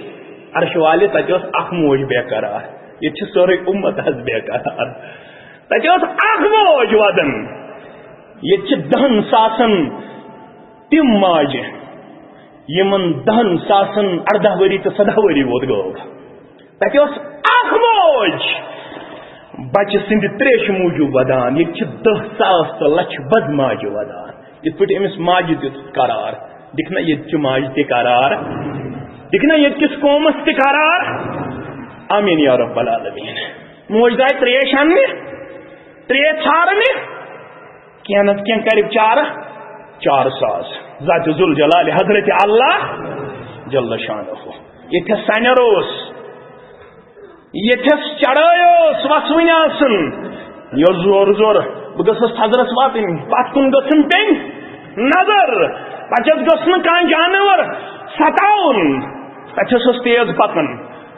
عرشہِ والہِ، تتہِ ٲس اکھ موج بے قرار۔ ییٚتہِ چھِ سورُے اُمت حظ بے قرار۔ تتہِ ٲس اکھ موج ودان۔ ییٚتہِ چھِ دہن ساسن تِم ماجہِ، یِمن دہن ساسن ارداہ ؤری تہٕ سداہ ؤری ووت گٲو۔ تتہِ ٲس اکھ موج بچہِ سٕنٛدِ تریشہِ موٗجوٗب ودان، ییٚتہِ چھِ دَہ ساس تہٕ لچھِ بد ماجہِ ودان۔ یِتھ پٲٹھۍ أمِس ماجہِ دیُت قرار، دِکھ نہ ییٚتہِ چہِ ماجہِ تہِ قرار، دِکھ نہ ییٚتہِ کِس قومس تہِ قرار۔ آمین یا رب العالمین۔ موج درٛاے تریش اننہِ، تریش ژھارنہِ، کینٛہہ نتہٕ کینٛہہ کرِ چارٕ، چارٕ ساز۔ ذات ذوالجلال حضرت اللہ جل شانہ۔ ییٚتھس سنیر اوس، ییٚتھس چڑٲے اوس، وسوٕنۍ آسٕن۔ یہِ اوس زورٕ زورٕ، بہٕ گٔژھٕس تھزرس واتٕنۍ، پتھ کُن گٔژھٕم پیٚنۍ نظر، پتہٕ گٔژھ نہٕ کانٛہہ جانور ستاوُن۔ تتھس اوس تیز پکان،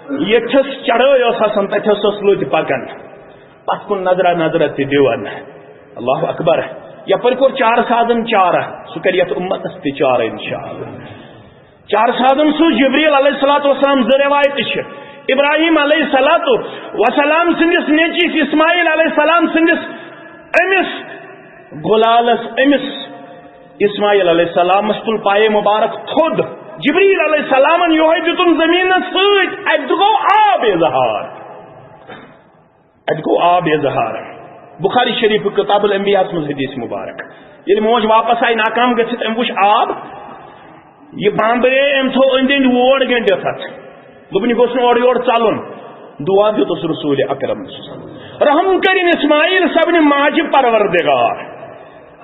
ییٚتھس چڑٲے ٲس آسان، تتھس اوس لوٚت پکان۔ پتھ کُن نظرہ نظرہ تہِ دِوان۔ اللہ اکبر۔ یپٲرۍ کوٚر چارٕ سازن چارٕ، سُہ کرِ یتھ اُمتس تہِ چارٕ انشاءاللہ۔ چارٕ سازن سوٗز جبریل علیہ الصلوۃ والسلام۔ زٕ روایتہٕ چھِ۔ ابراہیم علیہ الصلوۃ والسلام سٕنٛدِس نیٚچوِس اسماعیل علیہ السلام سٕنٛدِس أمِس گُلالس، أمِس اسماعیل علیہ السلامس تُل پایے مبارک تھوٚد۔ جبریل علیہ السلامن یِہوٚے دیُتُن زٔمیٖنس سۭتۍ، اَتہِ گوٚو آب اظہار۔ اتہِ گوٚو آب اظہار۔ بخاری شریف کتاب الانبیاء ہس منٛز حدیث مبارک۔ ییٚلہِ موج واپس آیہِ ناکام گٔژھِتھ، أمۍ وُچھ آب، یہِ بامبرے، أمۍ تھوٚو أنٛدۍ أنٛدۍ ووٹ گٔنٛڈِتھ اتھ۔ دوٚپُن، یہِ گوٚژھ نہٕ اورٕ یورٕ ژلُن۔ دعا دیُتُس رسول اکرم۔ رحم کٔرِن اسماعیل صٲبنہِ ماجہِ پروردگار۔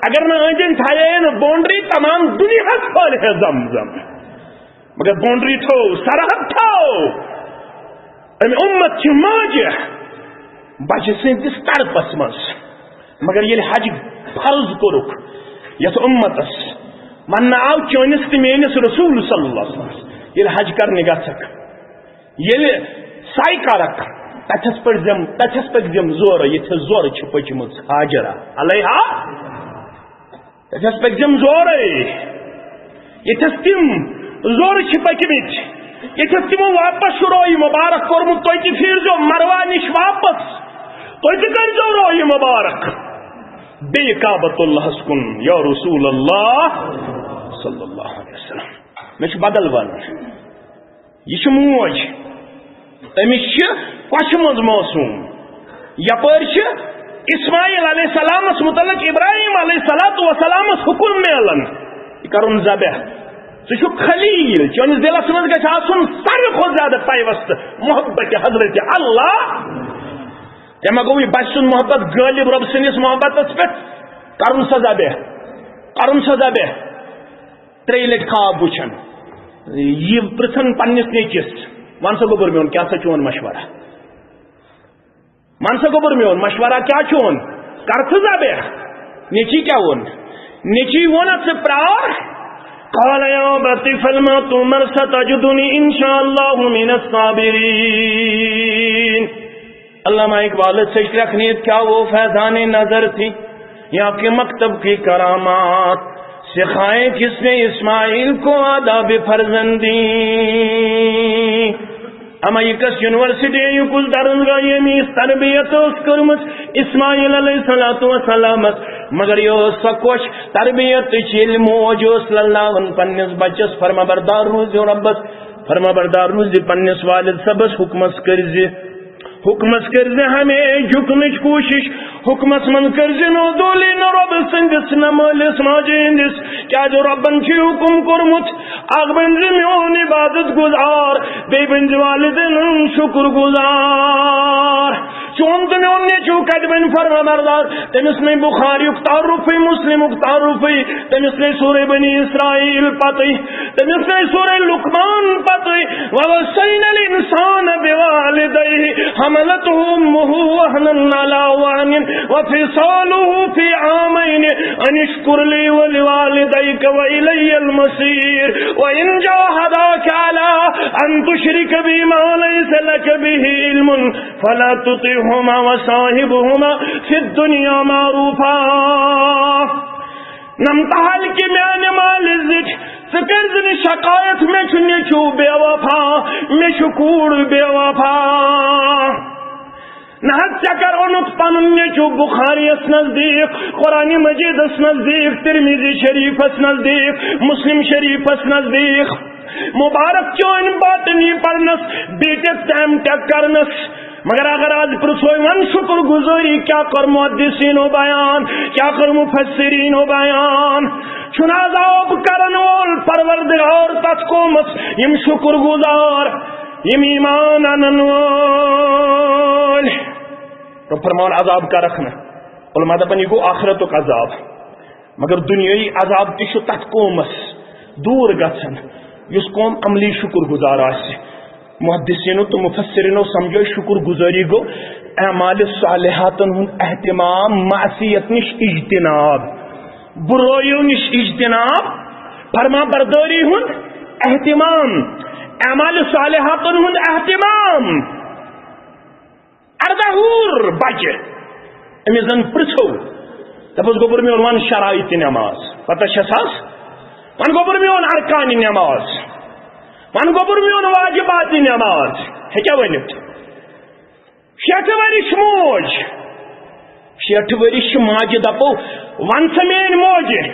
اگر نہٕ أنٛدۍ أنٛدۍ تھایے نہٕ بونڈری، تمام دُنیاہس پھٲلہِ ہے زم زم۔ مگر بونڈری تھو، سرحد تھو۔ امہِ اُمت چہِ ماجہِ بچہِ سٕنٛدِس تڑپس منٛز۔ مگر ییٚلہِ حج فرض کوٚرُکھ یتھ اُمتس، وننہٕ آو چٲنِس تہٕ میٲنِس رسول صلی اللہ علیہ وسلم، ییٚلہِ حج کرنہِ گژھکھ، ییٚلہِ سعی کرکھ، تتھس پٔکۍ زٮ۪م، تتھس پٔکۍ زٮ۪م زورٕ، ییٚتھس زورٕ چھِ پٔچمٕژ ہاجرہ علیہا۔ تتھس پٔکۍ زٮ۪م زورے۔ ییٚتھس تِم زورٕ چھِ پٔکمٕتۍ، ییٚتھس تِمو واپس چھُ رویہِ مبارک کوٚرمُت، تُہۍ تہِ پھیٖرزیو مروہ نِش واپس، تُہۍ تہِ کٔرزیو رویہِ مبارک بیٚیہِ کعبۃ اللہس کُن، یا رسول اللہ صلی اللہ علیہ وسلم۔ مےٚ چھُ بدل ونُن۔ یہِ چھِ موج، أمِس چھِ کۄچھِ منٛز معصوم۔ یپٲرۍ چھِ اسماعیل علیہ السلامس متعلق ابراہیم علیہ الصلوۃ والسلامس حکم میلان، یہِ کرُن ذبح۔ ژٕ چھُکھ خلیل، چٲنِس دلس منٛز گژھِ آسُن ساروی کھۄتہٕ زیادٕ پیوست محبت حضرت اللہ۔ ژےٚ ما گوٚوُے بچہِ سُنٛد محبت غٲلب رۄب سٕنٛدِس محبتس پٮ۪ٹھ؟ کرُن سا ذبح، کرُن سا ذبح۔ ترٛیٚیہِ لٹہِ خواب وٕچھان، یہِ پرژھان پننِس نیٚچوِس، "وَن سا گوٚبُر میون، کیٛاہ سا چون مشورہ؟ وَن سا گوٚبُر میون، مشورہ کیٛاہ چون؟ کر ژٕ ذبح؟" نیٚچی کیٛاہ ووٚن؟ نیٚچی ووٚن، "ژٕ پرٛار۔" قال يا أبت افعل ما تؤمر ستجدني إن شاء الله من الصابرين۔ علامہ اقبال سے کرخنیت کیا وہ فیضان نظر تھی یا کہ مکتب کی کرامات سکھائیں کس نے اسماعیل کو آداب فرزندی؟ اما یہ کس یونیورسٹی، یہ کس درسگاہ، یہ میس تربیت اس کرمت اسماعیل علیہ الصلوۃ والسلام، مگر یہ سکوش تربیت چیل موج اس للاون پنس بچس فرما بردار روز ربس، فرما بردار روز پنس والد صبس حکمس کرزی۔ حُکمس کٔرۍ زِ ہمیشہٕ جُکنٕچ کوٗشِش، حُکمس منٛز کٔرۍ زِ نہٕ دوٗلے نہٕ رۄبہٕ سٕنٛدِس نہٕ مٲلِس ماجہِ ہٕنٛدِس، کیٛازِ رۄبن چھُ حُکم کوٚرمُت، اکھ بٔنۍ زِ میون عبادت گُزار، بیٚیہِ بٔنۍ زِ والدین ہُنٛد شُکر گُزار۔ چون تہٕ میون نیٚچو کتہِ بنہِ فرما بردار؟ تٔمِس نے بخاریُک تعارُفٕے، مسلمُک تعارُفٕے، تٔمِس نے سورہ بنی اسرائیل پتٕے، تٔمِس نے سورہ لقمان پتٕے۔ ووصینا الانسان بوالديه حملته امه وهنا على وهن وفصاله في عامين ان اشكر لي ولوالديك والي المصير وان جاهداك على ان تشرك بي ما ليس لك به علم فلا تطعهما وصاحبهما في الدنيا معروفا۔ نمتحل کہ میانہِ مالہِ زِٹھۍ، ژٕ کٔرۍ زِ نہٕ شکایت، مےٚ چھُ نیٚچو بے وفا، مےٚ چھُ کوٗر بے وفا۔ نہ حظ، ژےٚ کر اوٚنُتھ پنُن نیٚچو بخاریَس نزدیٖک، قرآن مجیدس نزدیٖک، ترمذی شریفس نزدیٖک، مسلم شریفس نزدیٖک۔ مبارک چٲنۍ باٹنی پرنس، بی ٹیک تہٕ ایم ٹیک کرنس۔ مگر اگر آز پرژھوے، وۄنۍ شکر گزٲری کیٛاہ کٔر محدثینو بیان، کیٛاہ کٔر مفسرینو بیان؟ چھُنہٕ عذاب کرن وول پروردگار تتھ قومس، یِم شکر گزار، یِم ایمان انن وٲلۍ؟ رۄب فرماوان، عذاب کرکھ نہٕ۔ علماء دپان، یہِ گوٚو آخرتُک عذاب۔ مگر دنیٲیی عذاب تہِ چھُ تتھ قومس دوٗر گژھان، یُس قوم عملی شکر گزار آسہِ۔ محدثینو تہٕ مفسرینو سمجھو، شکر گزٲری گوٚو اعمال صالحاتن ہُنٛد اہتمام، معصیت نِش اجتناب، برٲیو نِش اجتناب، فرما بردٲری ہُنٛد اہتمام، اعمال صالحاتن ہُنٛد اہتمام۔ اردہ وُہُر بچہ، أمِس زن پرژھو، دپس، گوٚبُر میون، ون شرائط نماز، پتہ چھس حظ؟ ون گوٚبُر میون، ارکان نماز، ون گوٚبُر میون، واجبات نماز، ہیٚکیٛاہ ؤنِتھ؟ شیٹھ ؤرِش موج، شیٹھ ؤرِش ماجہِ دپو، ون سا میٲنۍ موجہِ،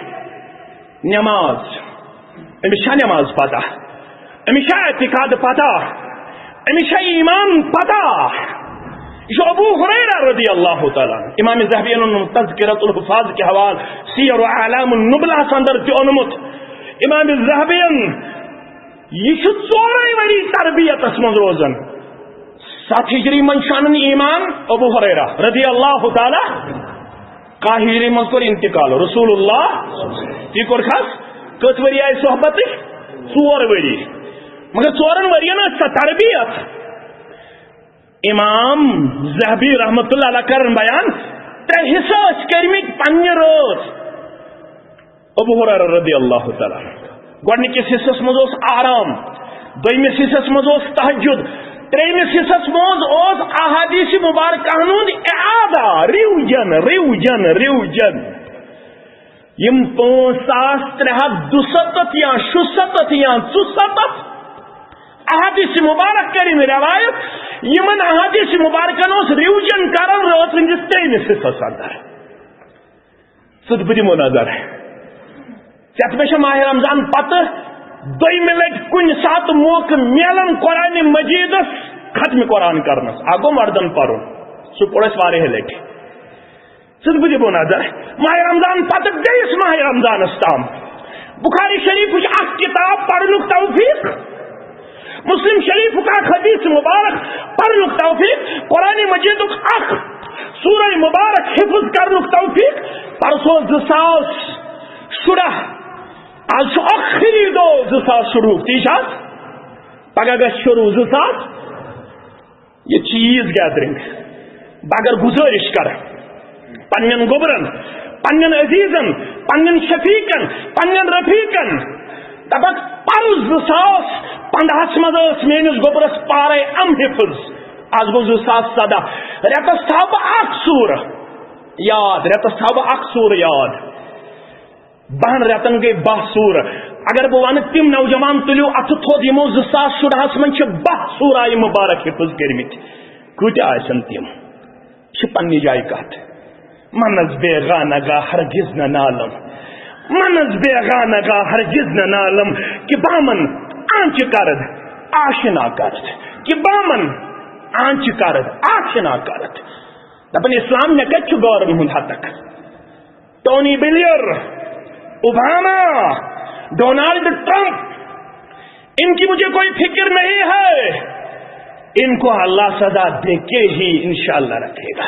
نماز، أمِس چھا نماز پتہ؟ أمِس چھا اعتقاد پتہ؟ أمِس چھا ایمان پتہ؟ یہِ چھُ ابو ہریرہ رضی اللہ تعالیٰ عنہ۔ امام ذہبی یَن اوٚن تذکرۃ الحفاظ کہِ حوالہٕ سیر اعلام النبلہ ہس اندر تہِ اوٚنمُت۔ امام ذہبی یَن، یہِ چھُ ژورے ؤری تربیتس منٛز روزان۔ ستھ ہجری منٛز چھُ انان ایمان ابو ہریرہ رضی اللہ تعالیٰ۔ کاہ ہجری منٛز کوٚر انتقال رسول اللہ۔ یہِ کوٚر کھس کٔژ ؤری آیہِ صحبتٕچ؟ ژور ؤری۔ مگر ژورن ؤرین ٲس سۄ تربیت۔ امام ذہبی رحمت اللہ علیہ کرن بیان، ترٛےٚ حصہٕ ٲسۍ کٔرمٕتۍ پننہِ رٲژ۔ ابو ہریرہ رضی اللہ تعالیٰ عنہ۔ گۄڈٕنِکِس حصس منٛز اوس آرام، دوٚیمِس حصس منٛز اوس تہجد، ترٛیٚیمِس حصس منٛز اوس احادیث مبارکہن ہُنٛد اعادہ، ریوجن، ریوجن، ریوجن۔ یِم پانٛژھ ساس ترٛےٚ ہتھ دُستتھ یا شُستتھ یا ژُستتھ احادیث مبارک کٔرِن روایت، یِمن احادیث مبارکن اوس ریوجن کران رٲژ ہٕنٛدِس ترٛیٚیمِس حصس اندر۔ ژٕ تہٕ بہٕ دِمو نظر۔ ژےٚ تہٕ مےٚ چھےٚ ماہِ رمضان پتہٕ دوٚیمہِ لٹہِ کُنہِ ساتہٕ موقعہٕ میلان قرآن مجیدس ختمِ قرآن کرنس۔ اکھ گوٚو مردن پرُن، سُہ پوٚر اَسہِ واریاہہِ لٹہِ۔ ژٕ تہٕ بہٕ دِمو نظر۔ ماہِ رمضان پتہٕ بیٚیِس ماہِ رمضانس تام بخاری شریفٕچ اکھ کتاب پرنُک توفیق، مسلم شریفُک اکھ حدیث مبارک پرنُک توفیق، قرآن مجیدُک اکھ سورہ مبارک حفظ کرنُک توفیق۔ پرسوں زٕ ساس شُراہ، آز چھُ ٲخری دۄہ زٕ ساس شُراہُک، تی چھا؟ پگاہ گژھِ شروع زٕ ساس۔ یہِ چیز گیدرنگ۔ بہٕ اگر گزٲرِش کرٕ پننٮ۪ن گوٚبرن، پننٮ۪ن عزیزن، پننٮ۪ن شفیقن، پننٮ۪ن رفیقن، دپکھ، پرُس زٕ ساس پندہس منٛز ٲس میٲنِس گوٚبرس پارے ام حفظ، از گوٚو زٕ ساس ژۄدہ، رٮ۪تس تھاو بہٕ اکھ سورہ یاد، رٮ۪تس تھاو بہٕ اکھ سورہ یاد۔ بہن رٮ۪تن گٔے باہ سورہ۔ اگر بہٕ ونہٕ، تِم نوجوان تُلِو اتھٕ تھوٚد، یِمو زٕ ساس شُراہس منٛز چھِ باہ سورہ مبارک حفظ کٔرمٕتۍ، کۭتیاہ آسن تِم؟ چھِ پننہِ جایہِ کتھ۔ منز بیگانہ گاہ ہرگز نہ نالم، منز بیگانہ گاہ ہرگز نہ نالم، کہ بامن آنچہ کرد آشنا کرد، کہ بامن آنچہ کرد، آشنا کرد۔ دپان اسلام مےٚ کتہِ چھُ غٲرن ہُنٛد حتک؟ Tony Blair, Obama, Donald Trump, ان کی مجھے کوئی فکر نہیں ہے، ان کو اللہ سزا دے کے ہی انشاءاللہ رکھے گا۔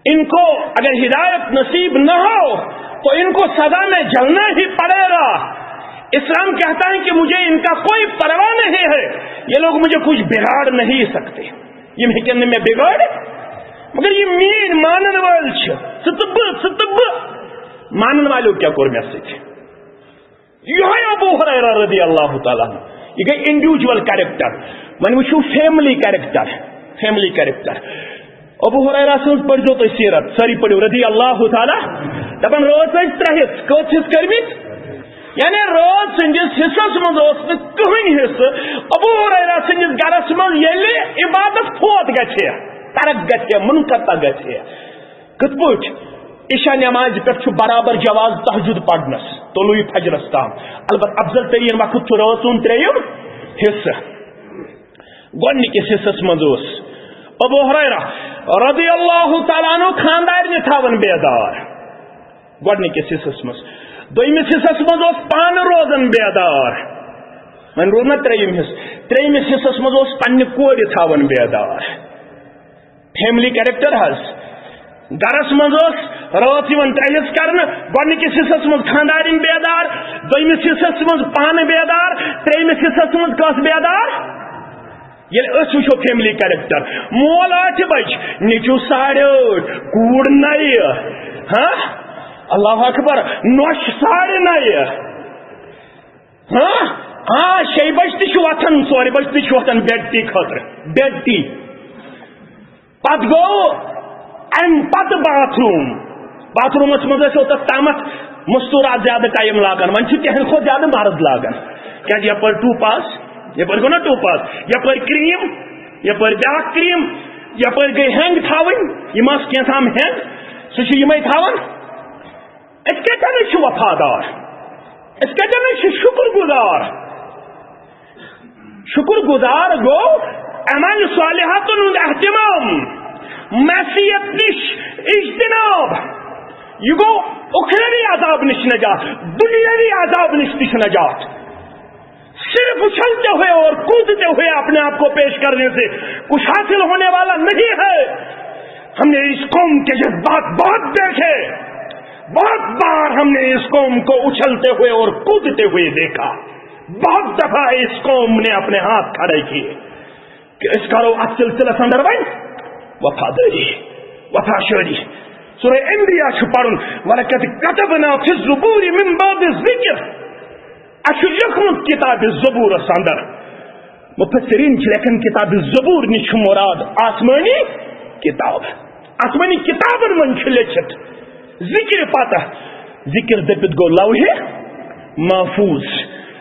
ان کو اگر ہدایت نصیب نہ ہو تو ان کو سزا میں جلنا ہی پڑے گا۔ اسلام کہتا ہے کہ مجھے ان کا کوئی پرواہ نہیں ہے، یہ لوگ مجھے کچھ بگاڑ نہیں سکتے، یہ میں کہنے میں بگاڑ، مگر یہ مین مانن وال چھ، ستب ستب مانن والو کیا کور میں سچ۔ یہے ابو ہریرہ رضی اللہ تعالیٰ عنہ، یہ گئی انڈیویجول کریکٹر، وۄنۍ وٕچھِو فیملی کریکٹر، فیملی کریکٹر۔ ابو ہریرہ سٕنٛز پٔرۍزیو تُہۍ سیرت، سٲری پٔرِو، رضی اللہ تعالیٰ۔ دپان رٲژ ٲسۍ ترٛےٚ حصہٕ، کٔژ حصہٕ کٔرمٕتۍ؟ یعنی رٲژ سٕنٛدِس حصس منٛز اوس نہٕ کٕہٕنۍ حصہٕ ابو ہریرہ سٕنٛدِس گرس منٛز ییٚلہِ عبادت فوت گژھِ ہے، ترک گژھِ ہے، منقطع گژھِ ہے۔ کِتھ پٲٹھۍ؟ عشاء نمازِ پٮ۪ٹھ چھُ برابر جواز تہجد پرنس طلوع فجرس تام۔ البتہ افضل ترین وقت چھُ رٲژ ہُنٛد ترٛیٚیِم حصہٕ۔ گۄڈنِکِس حصس منٛز اوس ابو ہریرہ رضی اللہ تعالیٰ عنہ خاندارنہِ تھاوان بیدار۔ گۄڈنِکِس حصس منٛز۔ دوٚیمِس حصس منٛز اوس پانہٕ روزان بیدار۔ وۄنۍ روٗد نہ ترٛیٚیِم حصہٕ۔ ترٛیٚیمِس حصس منٛز اوس پننہِ کورِ تھاوان بیدار۔ فیملی کریکٹر حظ۔ گرس منٛز اوس رٲژ یِوان ترٛےٚ حصہٕ کرنہٕ، گۄڈٕنِکِس حصس منٛز خانٛدارِنۍ بیدار، دوٚیمِس حصس منٛز پانہٕ بیدار، ترٛیٚیمِس حصس منٛز کس بیدار؟ ییٚلہِ أسۍ وٕچھو فیملی کریکٹر، مول ٲٹھِ بجہِ، نیٚچوٗ ساڑِ ٲٹھ، کوٗر نَیہِ، ہاں؟ اللہ اکبر، نۄش ساڑِ نَیہِ، ہاں؟ آ، شیٚیہِ بجہِ تہِ چھُ وۄتھان، ژورِ بجہِ تہِ چھُ وۄتھان بیڈ ٹی خٲطرٕ، بیڈ ٹی۔ پتہٕ گوٚو امہِ پتہٕ باتھ روٗم۔ باتھ روٗمس منٛز ٲسۍ اوٚتتھ تامتھ مستوٗرات زیادٕ ٹایم لاگان، وۄنۍ چھِ تِہنٛدِ کھۄتہٕ زیادٕ مرد لاگان۔ کیٛازِ یپٲرۍ ٹوٗپ آس، یپٲرۍ گوٚو نا ٹوٗپ آس، یپٲرۍ کریم، یپٲرۍ بیٛاکھ کریم، یپٲرۍ گٔے ہینگ تھاوٕنۍ، یِم آسہٕ کینٛہہ تام ہینگ، سُہ چھُ یِمے تھاوان۔ أسۍ کتٮ۪ن چھِ وفادار؟ أسۍ کتٮ۪ن چھِ شُکر گُزار؟ شُکر گُزار گوٚو عمل صالحاتن ہُنٛد اہتمام، معصیت نِش اجتناب۔ یہِ گوٚو اُخروی عذاب نِش نجات، دُنیاوی عذاب نِش تہِ چھِ نجات۔ صرف اچھلتے ہوئے اور کودتے ہوئے اپنے آپ کو پیش کرنے سے کچھ حاصل ہونے والا نہیں ہے۔ ہم نے اس قوم کے جذبات بہت دیکھے، بہت بار ہم نے اس قوم کو اچھلتے ہوئے اور کودتے ہوئے دیکھا، بہت دفعہ اس قوم نے اپنے ہاتھ کھڑے کیے۔ کہ أسۍ کرو اتھ سلسلس اندر وۄنۍ وفادٲری، وفا شٲری۔ سورہ انبیاء چھُ پرُن، "ولقد كتبنا في الزبور من بعد الذكر"۔ اسہِ چھُ لیوٚکھمُت کتابِ زبورس اندر۔ مفسرین چھِ لیکھان کتابِ زبور نِش چھُ مراد آسمٲنی کتاب۔ آسمٲنی کتابن منٛز چھُ لیٚکھِتھ ذکر پتہ۔ ذکر دٔپِتھ گوٚو لوحِ محفوظ۔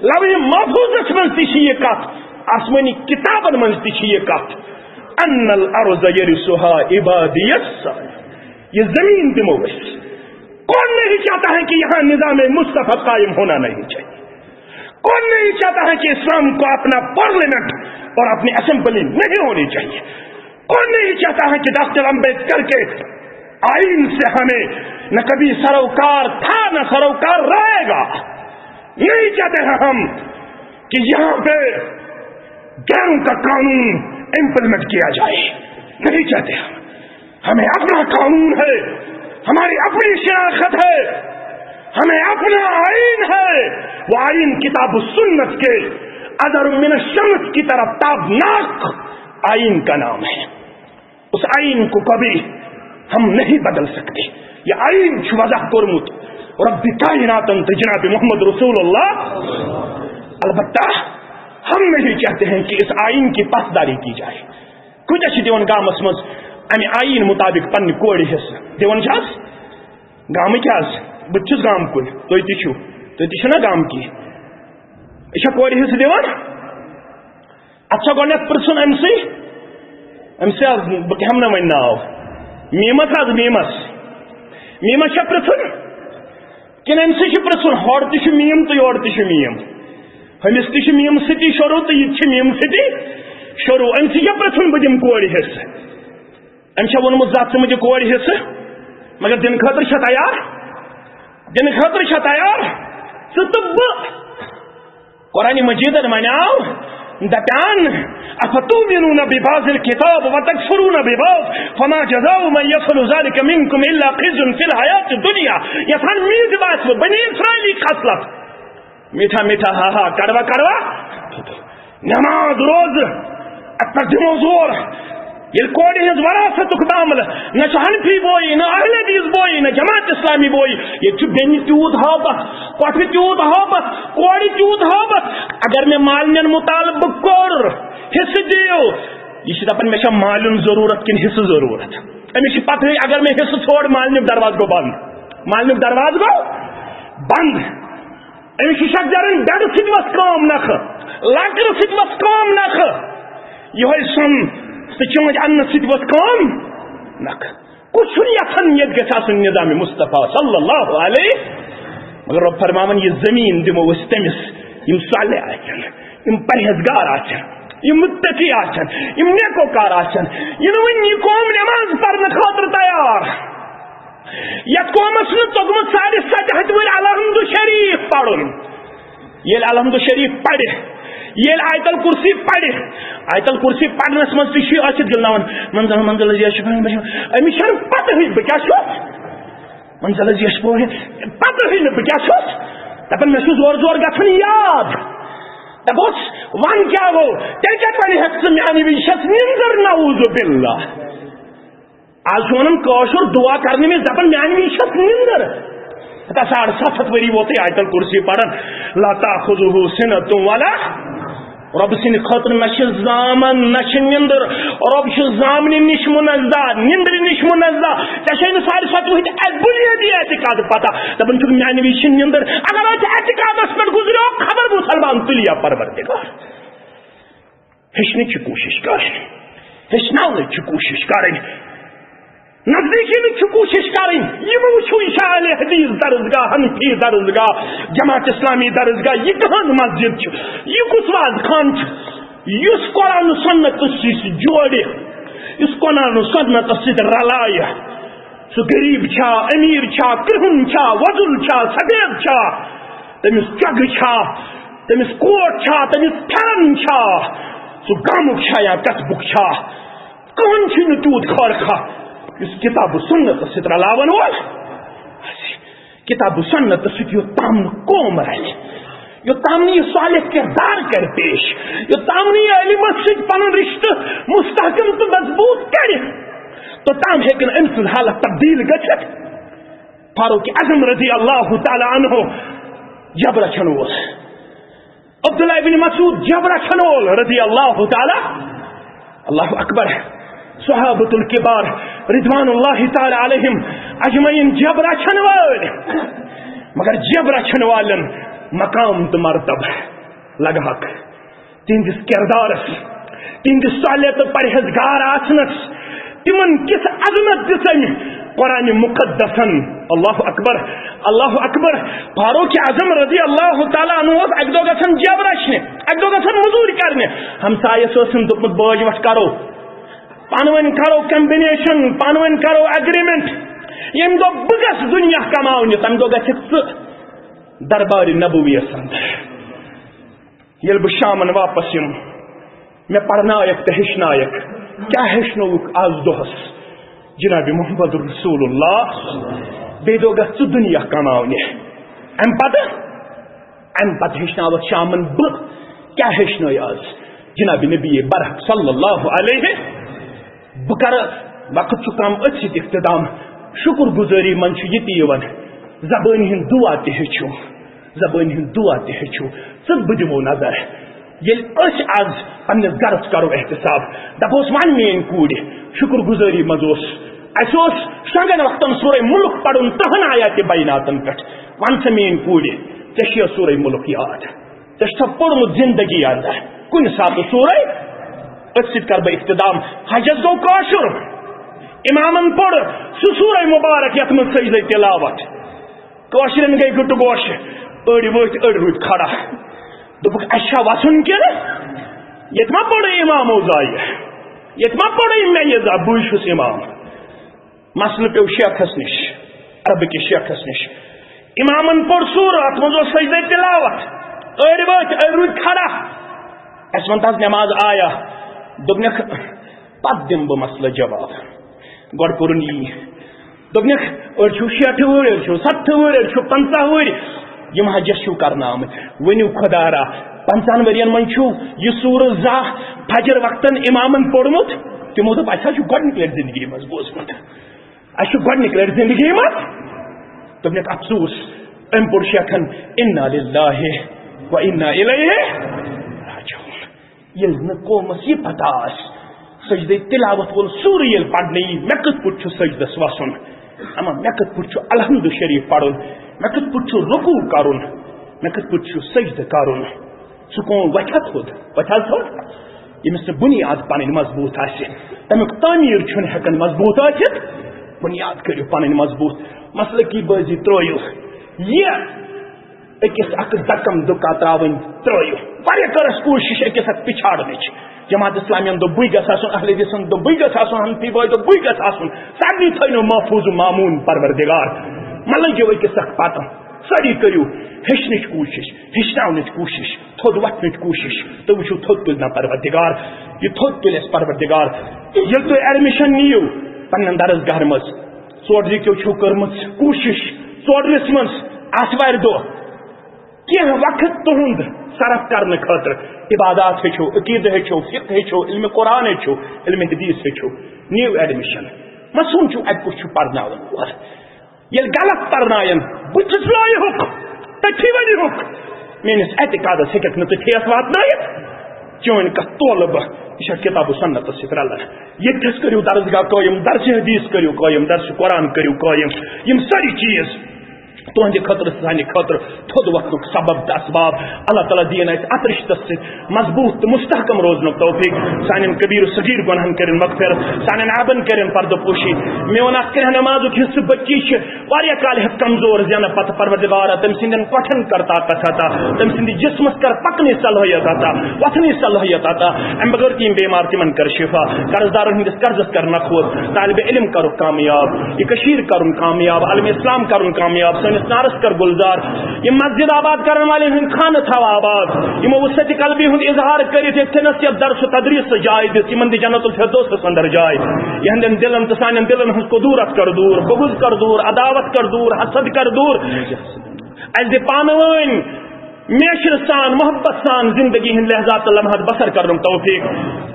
لوحِ محفوظس منٛز تہِ چھِ یہِ کتھ، آسمٲنی کتابن منٛز تہِ چھِ یہِ کتھ، "ان الارض یرثها عبادی الصالحون"۔ یہ زمین دمو أسۍ۔ کون نہیں چاہتا ہے کہ یہاں نظام مصطفیٰ قائم ہونا نہیں چاہیے؟ کون نہیں چاہتا ہے کہ اسلام کو اپنا پارلیمنٹ اور اپنی اسمبلی نہیں ہونی چاہیے؟ کون نہیں چاہتا ہے کہ ڈاکٹر امبیڈکر کے آئین سے ہمیں نہ کبھی سروکار تھا، نہ سروکار رہے گا؟ نہیں چاہتے ہیں ہم کہ یہاں پہ غیروں کا قانون امپلیمنٹ کیا جائے، نہیں چاہتے ہم۔ ہمیں اپنا قانون ہے، ہماری اپنی شناخت ہے، ہمیں اپنا آئین ہے۔ وہ آئین کتاب و سنت کے اظہر من الشمس کی طرح تابناک آئین کا نام ہے۔ اس آئین کو کبھی ہم نہیں بدل سکتے۔ یہ آئین چھُ وضع کوٚرمُت رب کائناتن تہٕ جناب محمد رسول اللہ۔ البتہ ہم نہیں چاہتے ہیں کہ اس آئین کی پاسداری کی جائے۔ کۭتیاہ چھِ دِوان گامس منٛز امہِ آئین مطابق پننہِ کورِ حصہٕ؟ دِوان چھِ حظ؟ گامٕکۍ حظ، بہٕ تہِ چھُس گامہٕ کُے، تُہۍ تہِ چھِو، تُہۍ تہِ چھِو نا گامہٕ کی؟ یہِ چھا کورِ حصہٕ دِوان؟ اتھ چھا گۄڈٕنیتھ پرژھُن أمۍ سٕے؟ أمۍ سٕے حظ، بہٕ کیٛاہ ہٮ۪مہٕ نہٕ وۄنۍ ناو۔ میٖمس حظ، میٖمس۔ میٖمس چھا پرژھُن؟ کِنہٕ أمۍ سٕے چھُ پرژھُن؟ ہورٕ تہِ چھُ میٖم تہٕ یورٕ تہِ چھُ میٖم۔ ہُمِس تہِ چھُ میٖم سۭتی شروٗع تہٕ یہِ تہِ چھُ میٖم سۭتی شروع، أمۍ سٕے چھا پرٛژھُن، بہٕ دِمہٕ کورِ حصہٕ؟ أمۍ چھا ووٚنمُت، زَتھ ژٕ مےٚ دِ کورِ حصہٕ؟ مگر دِنہٕ خٲطرٕ چھا تیار؟ دِنہٕ خٲطرٕ چھا تیار؟ ژٕ تہٕ بہٕ۔ قرآن مجیدن ونیاو، دپان، افتؤمنون ببعض الکتاب وتکفرون ببعض فما جزاء من یفعل ذلک منکم الا خزی فی الحیات الدنیا۔ یژھان میٖٹھ باسہِ بنی اسرائیلی خصلت، میٖٹھا میٖٹھا ہا ہا، کڑوا کڑوا، نماز، روزٕ، اتھ پٮ۪ٹھ دِمو زور۔ ییٚلہِ کورِ ہٕنٛز وراثتُک معاملہٕ، نہ چھُ حنفی بویی، نہ اہل حدیث بویی، نہ جماعت اسلامی بویی۔ ییٚتہِ چھُ بیٚنہِ تیوٗت ہاپتھ، کۄٹھِ تیوٗت ہاپتھ، کورِ تیوٗت ہاپتھ۔ اگر مےٚ مالنٮ۪ن مطالبہٕ کوٚر، حصہٕ دِیِو، یہِ چھِ دپان، مےٚ چھا مالِیُن ضروٗرت کِنہٕ حصہٕ ضروٗرت؟ أمِس چھِ پتہٕے، اگر مےٚ حصہٕ ژھوٚٹ، مالنیُک دروازٕ گوٚو بنٛد، مالنیُک دروازٕ گوٚو بنٛد۔ أمِس چھُ شک جارن، بیڈٕ سۭتۍ وَس کٲم نکھٕ، لکرٕ سۭتۍ وَس کٲم نکھٕ۔ یِہوٚے سۄن تہٕ چٲنٛدۍ اَننہٕ سۭتۍ وَس کٲم نکھٕ۔ کُس چھُنہٕ یَژھان ییٚتہِ گژھِ آسُن نظام مصطفیٰ صلی اللہ علیہ؟ مگر رۄب فرماوان، یہِ زٔمیٖن دِمو أسۍ تٔمِس، یِم صالح آسن، یِم پرہیزگار آسن، یِم متقی آسن، یِم نیکوکار آسن۔ یہِ نہٕ وۄنۍ یہِ قوم نٮ۪ماز پرنہٕ خٲطرٕ تیار۔ یتھ قومس نہٕ توٚگمُت ساڑِ ستہِ ہتہِ ؤرۍ الحمد شریف پرُن۔ ییٚلہِ الحمد شریف پرِ، ییٚلہِ آیت الکرسی پرِ، آیت الکرسی پرنس منٛز تہِ چھُ یہِ أچھِتھ گِلناوان، منزل منزل یشفع، أمِس چھَنہٕ پتہٕے بہٕ کیٛاہ چھُس، منزل یشفع، پتہٕے نہٕ بہٕ کیٛاہ چھُس۔ دپان، مےٚ چھُ زورٕ زورٕ گژھان یاد۔ دپوس، ون کیٛاہ گوٚو؟ تیٚلہِ کتہِ ونہِ ہٮ۪کھ ژٕ میانہِ وِزِ چھَس نِندٕر، نعوذ باللہ۔ آز چھُ ونان کٲشُر دعا کرنہٕ وِزِ، دپان، میانہِ وِزِ چھَس نِندٕر۔ ہتا ساڑ ستھ ہتھ ؤری ووتُے آیت الکرسی پران، لا تأخذه سنة ولا، رۄب سٕنٛدِ خٲطرٕ نہ چھِ زامن، نہ چھِ نِندٕر۔ رۄب چھُ زامنہِ نِش منزہ، نِندرِ نِش منزہ۔ ژےٚ چھے نہٕ ساڑِ ستھ وُہہِ تہِ اَتہِ بُنیٲدی اعتقاد پتہ۔ دپان چھُکھ، میانہِ وِزِ چھِ نِندٕر۔ اگر أتھۍ اعتقادس پٮ۪ٹھ گُزریو، خبر مُسلمان تُلیا پروردگار۔ ہیٚچھنٕچ چھِ کوٗشِش کَرٕنۍ، ہیٚچھناونٕچ چھِ کوٗشِش کَرٕنۍ، نزدیٖکی نٕچ چھِ کوٗشِش کَرٕنۍ۔ یہِ مہٕ وٕچھِو، یہِ چھا اہل حدیث درسگاہ، حنفی درسگاہ، جماعت اسلامی درسگاہ، یہِ کٕہٕنٛز مسجد چھِ، یہِ کُس واز خان چھُ؟ یُس قرآن و سنتس سۭتۍ جوڑِ، یُس قرآن و سنتس سۭتۍ رلایہِ، سُہ غریب چھا، امیر چھا، کرہُن چھا، وۄزُل چھا، سفید چھا، تٔمِس چۄگہٕ چھا، تٔمِس کوٹ چھا، تٔمِس پھٮ۪رن چھا، سُہ گامُک چھا یا قصبُک چھا، کٕہٕنۍ چھُنہٕ تیوٗت خٲر خواہ یُس کتاب و سنتس سۭتۍ رلاون وول آسہِ۔ کتاب و سنتس سۭتۍ یوٚتام نہٕ قوم رلہِ، یوٚتام نہٕ یہِ صالح کردار کرِ پیش، یوٚتام نہٕ یہِ علمس سۭتۍ پنُن رشتہٕ مستحکم تہٕ مضبوط کرِ، توٚتام ہیٚکہِ نہٕ أمۍ سٕنٛز حالت تبدیل گٔژھِتھ۔ فاروق اعظم رضی اللہ تعالیٰ عنہ جبرہ چھن وول، عبداللہ ابن مسعود جبرہ چھن وول رضی اللہ تعالیٰ، اللہ اکبر، صحابۃ الکبار رضوان اللہ تعالیٰ علیہم اجمعین جبرہ چھن وٲلۍ، مگر جبرہ چھن والٮ۪ن مقام تہٕ مرتبہ لگہٕ حق۔ تِہنٛدِس کردارس، تِہنٛدِس صالح تہٕ پرہیزگار آسنس، تِمن کِژھ عظمت دِژ أمۍ قرآن مقدسن۔ اللہ اکبر، اللہ اکبر۔ فاروق اعظم رضی اللہ تعالیٰ عنہ اوس اکہِ دۄہ گژھان جیب رچھنہِ، اکہِ دۄہ گژھان مٔزوٗرۍ کرنہِ۔ ہمسایس اوس أمۍ دوٚپمُت، بٲج وٹھ کرو، پانہٕ ؤنۍ کرو کمبینیشن، پانہٕ ؤنۍ کرو ایگریمنٹ۔ ییٚمہِ دۄہ بہٕ گژھٕ دُنیا کماونہِ، تمہِ دۄہ گژھکھ ژٕ دربارِ نبویس اندر۔ ییٚلہِ بہٕ شامن واپس یِمہٕ، مےٚ پرنایکھ تہٕ ہیٚچھنایکھ۔ کیٛاہ ہیٚچھنووُکھ از دۄہس؟ جناب محمد رسول اللہ۔ بیٚیہِ دۄہ گژھ ژٕ دُنیا کماونہِ۔ امہِ پتہٕ، امہِ پتہٕ ہیٚچھناوتھ شامن بہٕ۔ کیٛاہ ہیٚچھنٲے از جناب نبی برحق صلی اللہ علیہ؟ بہٕ کرٕ، وقت چھُ کم، أتھۍ سۭتۍ اختتام۔ شُکر گُزٲری منٛز چھُ یہِ تہِ یِوان، زبٲنۍ ہُنٛد دُعا تہِ ہیٚچھِو، زبٲنۍ ہُنٛد دُعا تہِ ہیٚچھِو۔ ژٕ بہٕ دِمو نظر۔ ییٚلہِ أسۍ از پننِس گرس کرو احتساب، دپوس، "وَن میٲنۍ کوٗرِ"، شُکر گُزٲری منٛز اوس، اسہِ اوس شۄنٛگن وقتن سورہ مُلک پرُن ترٕٛہن آیاتِ بیناتن پٮ۪ٹھ۔ وَن سا میٲنۍ کوٗرِ، ژےٚ چھُیا سورہ مُلک یاد؟ ژےٚ چھُ سا پوٚرمُت زندگی اندر کُنہِ ساتہٕ سورہ؟ أتھۍ سۭتۍ کرٕ بہٕ اختتام۔ حجس گوٚو کٲشُر، امامن پوٚر سُہ سورہ مبارک یتھ منٛز سجدے تلاوت۔ کٲشرٮ۪ن گٔے گُٹہٕ گوشہِ، أڑۍ ؤتھۍ، أڑۍ روٗدۍ کھڑا۔ دوٚپُکھ، "اسہِ چھا وسُن کِنہٕ؟" ییٚتہِ ما پوٚرُے امام اوزایہِ؟ ییٚتہِ ما پوٚرُے مےٚ یہِ زا بٕے چھُس امام؟ مسلہٕ پیوٚو شیخس نِش، عربہٕ کِس شیخس نِش۔ امامن پوٚر سورہ، اتھ منٛز اوس سجدے تلاوت۔ أرۍ وٲتۍ، أرۍ روٗدۍ کھڑا۔ اسہِ ووٚن، "تس نماز آیا؟" دوٚپنکھ، "پتہٕ دِمہٕ بہٕ مسلہٕ جواب۔ گۄڈٕ کوٚرُن یی۔" دوٚپنکھ، "أڑۍ چھِو شیٹھٕ وُہٕرۍ، أڑۍ چھِو ستتھٕ وُہٕرۍ، أڑۍ چھِو پنٛژاہ وُہٕرۍ، یِم حجس چھِو کرنہٕ آمٕتۍ۔ ؤنِو خۄدا را، پنٛژاہن ؤرین منٛز چھُو یہِ سورہ زاہ فجر وقتن امامن پوٚرمُت؟" تِمو دوٚپ، "اسہِ حظ چھُ گۄڈٕنِکۍ لٹہِ زندگی منٛز بوٗزمُت، اسہِ چھُ گۄڈٕنِکۍ لٹہِ زندگی منٛز۔" دوٚپنکھ، "افسوس، أمۍ پوٚر شیخن انا للہ و انا الیہ راجعون۔" ییٚلہِ نہٕ قومس یہِ پتہ آسہِ، سجدے تلاوت وول سورہ ییٚلہِ پرنہٕ یی، مےٚ کِتھ پٲٹھۍ چھُ سجدس وسُن؟ اما مےٚ کِتھ پٲٹھۍ چھُ الحمد شریف پرُن؟ مےٚ کِتھ پٲٹھۍ چھُ رکوع کرُن؟ مےٚ کِتھ پٲٹھۍ چھُ سجدٕ کرُن؟ سُہ قوم وۄتھِ ہا تھوٚد، وۄتھِ حظ تھوٚد؟ ییٚمِس نہٕ بُنیاد پنٕنۍ مضبوط آسہِ، تمیُک تعمیٖر چھُنہٕ ہٮ۪کان مضبوط ٲسِتھ۔ بُنیاد کٔرِو پنٕنۍ مضبوط۔ مسلکی بٲزی ترٲیِو۔ یہِ أکِس اکھ دکم دُکا ترٛاوٕنۍ ترٲیِو۔ واریاہ کٔر اَسہِ کوٗشِش أکِس اکھ پِچھاڑنٕچ۔ جماعت اسلامیَن دوٚپ، "بٕے گژھٕ آسُن"، اہل حدیثن دوٚپ، "بٕے گژھٕ آسُن"، حنفی بٲے دوٚپ، "بٕے گژھٕ آسُن"۔ سارنٕے تھٲینو محفوظ و مامون پروردگار۔ مہ لٔگِو أکِس اکھ پتہٕ۔ سٲری کٔرِو ہیٚچھنٕچ کوٗشِش، ہیٚچھناونٕچ کوٗشِش، تھوٚد وۄتھنٕچ کوٗشِش، تہٕ وٕچھِو تھوٚد تُلہِ نا پروردگار۔ یہِ تھوٚد تُلہِ اَسہِ پروردگار۔ ییٚلہِ تُہۍ ایڈمِشن نِیِو پننٮ۪ن درسگاہن منٛز، ژورِ ریٚتیو چھُو کٔرمٕژ کوٗشِش، ژورِ ریٚژِ منٛز آتھوارِ دۄہ کینٛہہ وقت تُہُنٛد صرف کرنہٕ خٲطرٕ، عبادات ہیٚچھو، عقیدٕ ہیٚچھو، فقہ ہیٚچھو، علم قرآن ہیٚچھو، علم حدیث ہیٚچھو، نِیِو ایڈمِشن۔ مہ سوٗنٛچِو اَتہِ کُس چھُ پرناوان وول۔ ییٚلہِ غلط پرناین، بُتھِس لٲیہُکھ، تٔتھی ؤنِہُکھ، "میٲنِس اعتقادس ہیٚککھ نہٕ ژٕ ٹھیس واتنٲیِتھ، چٲنۍ کتھ تولہٕ بہٕ"۔ یہِ چھا کتاب و سنتس سۭتۍ رلان؟ ییٚتہِ تھس کٔرِو درسگاہ قٲیِم، درس حدیث کٔرِو قٲیِم، درس قرآن کٔرِو قٲیِم۔ یِم سٲری چیٖز تُہنٛدِ خٲطرٕ، سانہِ خٲطرٕ تھوٚد وۄتھنُک سبب تہٕ اسباب۔ اللہ تعالیٰ دِیِن اَسہِ اَتھ رِشتَس سۭتۍ مضبوٗط تہٕ مستحکم روزنُک توفیق۔ سانٮ۪ن کبیٖر و صغیٖر گۄناہَن کٔرِن مغفرت، سانٮ۪ن عیبَن کٔرِن پردٕ پوشی۔ میون اَکھ کرٛہنہٕ مازُک حصہٕ بچی چھِ واریاہ کالہِ ہٮ۪تھ کمزور، زینہٕ پتہٕ پروردگارا تٔمۍ سٕنٛدٮ۪ن کۄٹھٮ۪ن کر طاقت عطا، تٔمۍ سٕنٛدِس جسمس کر پکنٕچ صلٲحیت عطا، وۄتھنٕچ صلٲحیت عطا۔ اَمہِ بغٲر تہِ یِم بیمار تِمن کر شفا، قرض دارن ہٕنٛدِس قرضس کر نکھوت، طالب علم کرُکھ کامیاب، یہِ کٔشیٖر کرُن کامیاب، عالم اسلام کرُن کامیاب، سٲنِس نارس کر گُلزار۔ یِم مسجد آباد کرن والٮ۪ن ہٕنٛدۍ خانہٕ تھاو آباد، یِمو وسعت قلبی ہُنٛد اظہار کٔرِتھ ییٚتہِ تھٲنس یتھ درس و تدریس سۭتۍ جاے دِژ، یِمن دِ جنت الفردوسس اندر جاے۔ یِہنٛدٮ۪ن دِلن تہٕ سانٮ۪ن دِلن ہٕنٛز کدورت کر دوٗر، بغض کر دوٗر، عداوت کر دوٗر، حسد کر دوٗر۔ اَسہِ دِ پانہٕ ؤنۍ میچھرٕ سان، محبت سان زندگی ہٕنٛدۍ لحظات تہٕ لمحات بسر کرنُک توفیق۔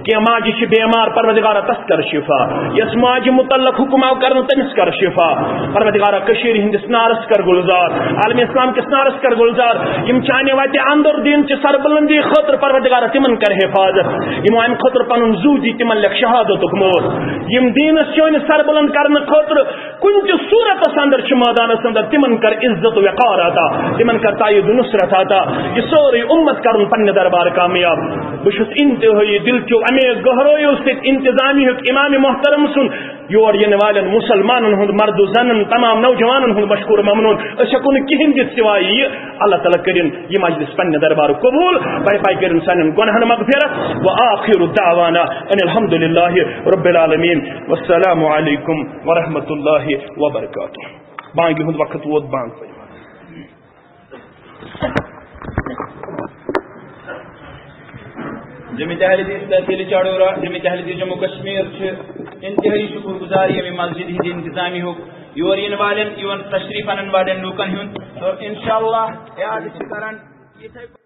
کینٛہہ ماجہِ چھِ بیمار، پروردگارا تس کر شفا۔ یۄس ماجہِ متعلق حکم آو کرنہٕ، تٔمِس کر شفا۔ پروردگارا کٔشیٖرِ ہٕنٛدِس نارس کر گُلزار، عالم اسلام کِس نارس کر گُلزار۔ یِم چانہِ وتہِ اندر دیٖن چہِ سربلندی خٲطرٕ پروردگارا تِمن کر حفاظت۔ یِمو امہِ خٲطرٕ پنُن زُو دی، تِمن لیکھ شہادتُک موت۔ یِم دیٖنس چٲنِس سربلند کرنہٕ خٲطرٕ کُنہِ تہِ صورتس اندر چھِ مٲدانس اندر، تِمن کر عزت و وقار عطا، تِمن کر تائید و نصرت عطا۔ یہِ سورُے اُمت کرُن پننہِ دربار کامیاب۔ بہٕ چھُس انتہٲئی دل چو امے گہرٲیو سۭتۍ انتظامیہ ہُک امام محترم سُنٛد، یور یِنہٕ والٮ۪ن مسلمانن ہُنٛد، مرد و زنن، تمام نوجوانن ہُنٛد مشکور ممنون۔ أسۍ ہٮ۪کو نہٕ کِہیٖنۍ دِتھ سوائے یہِ۔ اللہ تعالیٰ کٔرِن یہِ مجلس پننہِ دربارُک قبول، بھائی بھائی کٔرِن سانٮ۪ن گۄناہن مغفرت۔ وآخر دعوانا ان الحمد للہ رب العالمین۔ والسلام علیکم ورحمۃ اللہ وبرکاتہ۔ بانگہِ ہُنٛد وقت ووت، بانگ پٔرِو۔ جمعیت اہل حدیث تحصیل چاڑورہ، جمعیت اہل حدیث جموں کشمیر چھِ انتہائی شکر گزار ییٚمہِ مسجد ہٕنٛدِ انتظامیہ ہُک، یور یِنہٕ والٮ۪ن، یِوان تشریف انن والٮ۪ن لوٗکن ہُنٛد۔ اور انشاءاللہ اعادٕ چھِ کران یِتھے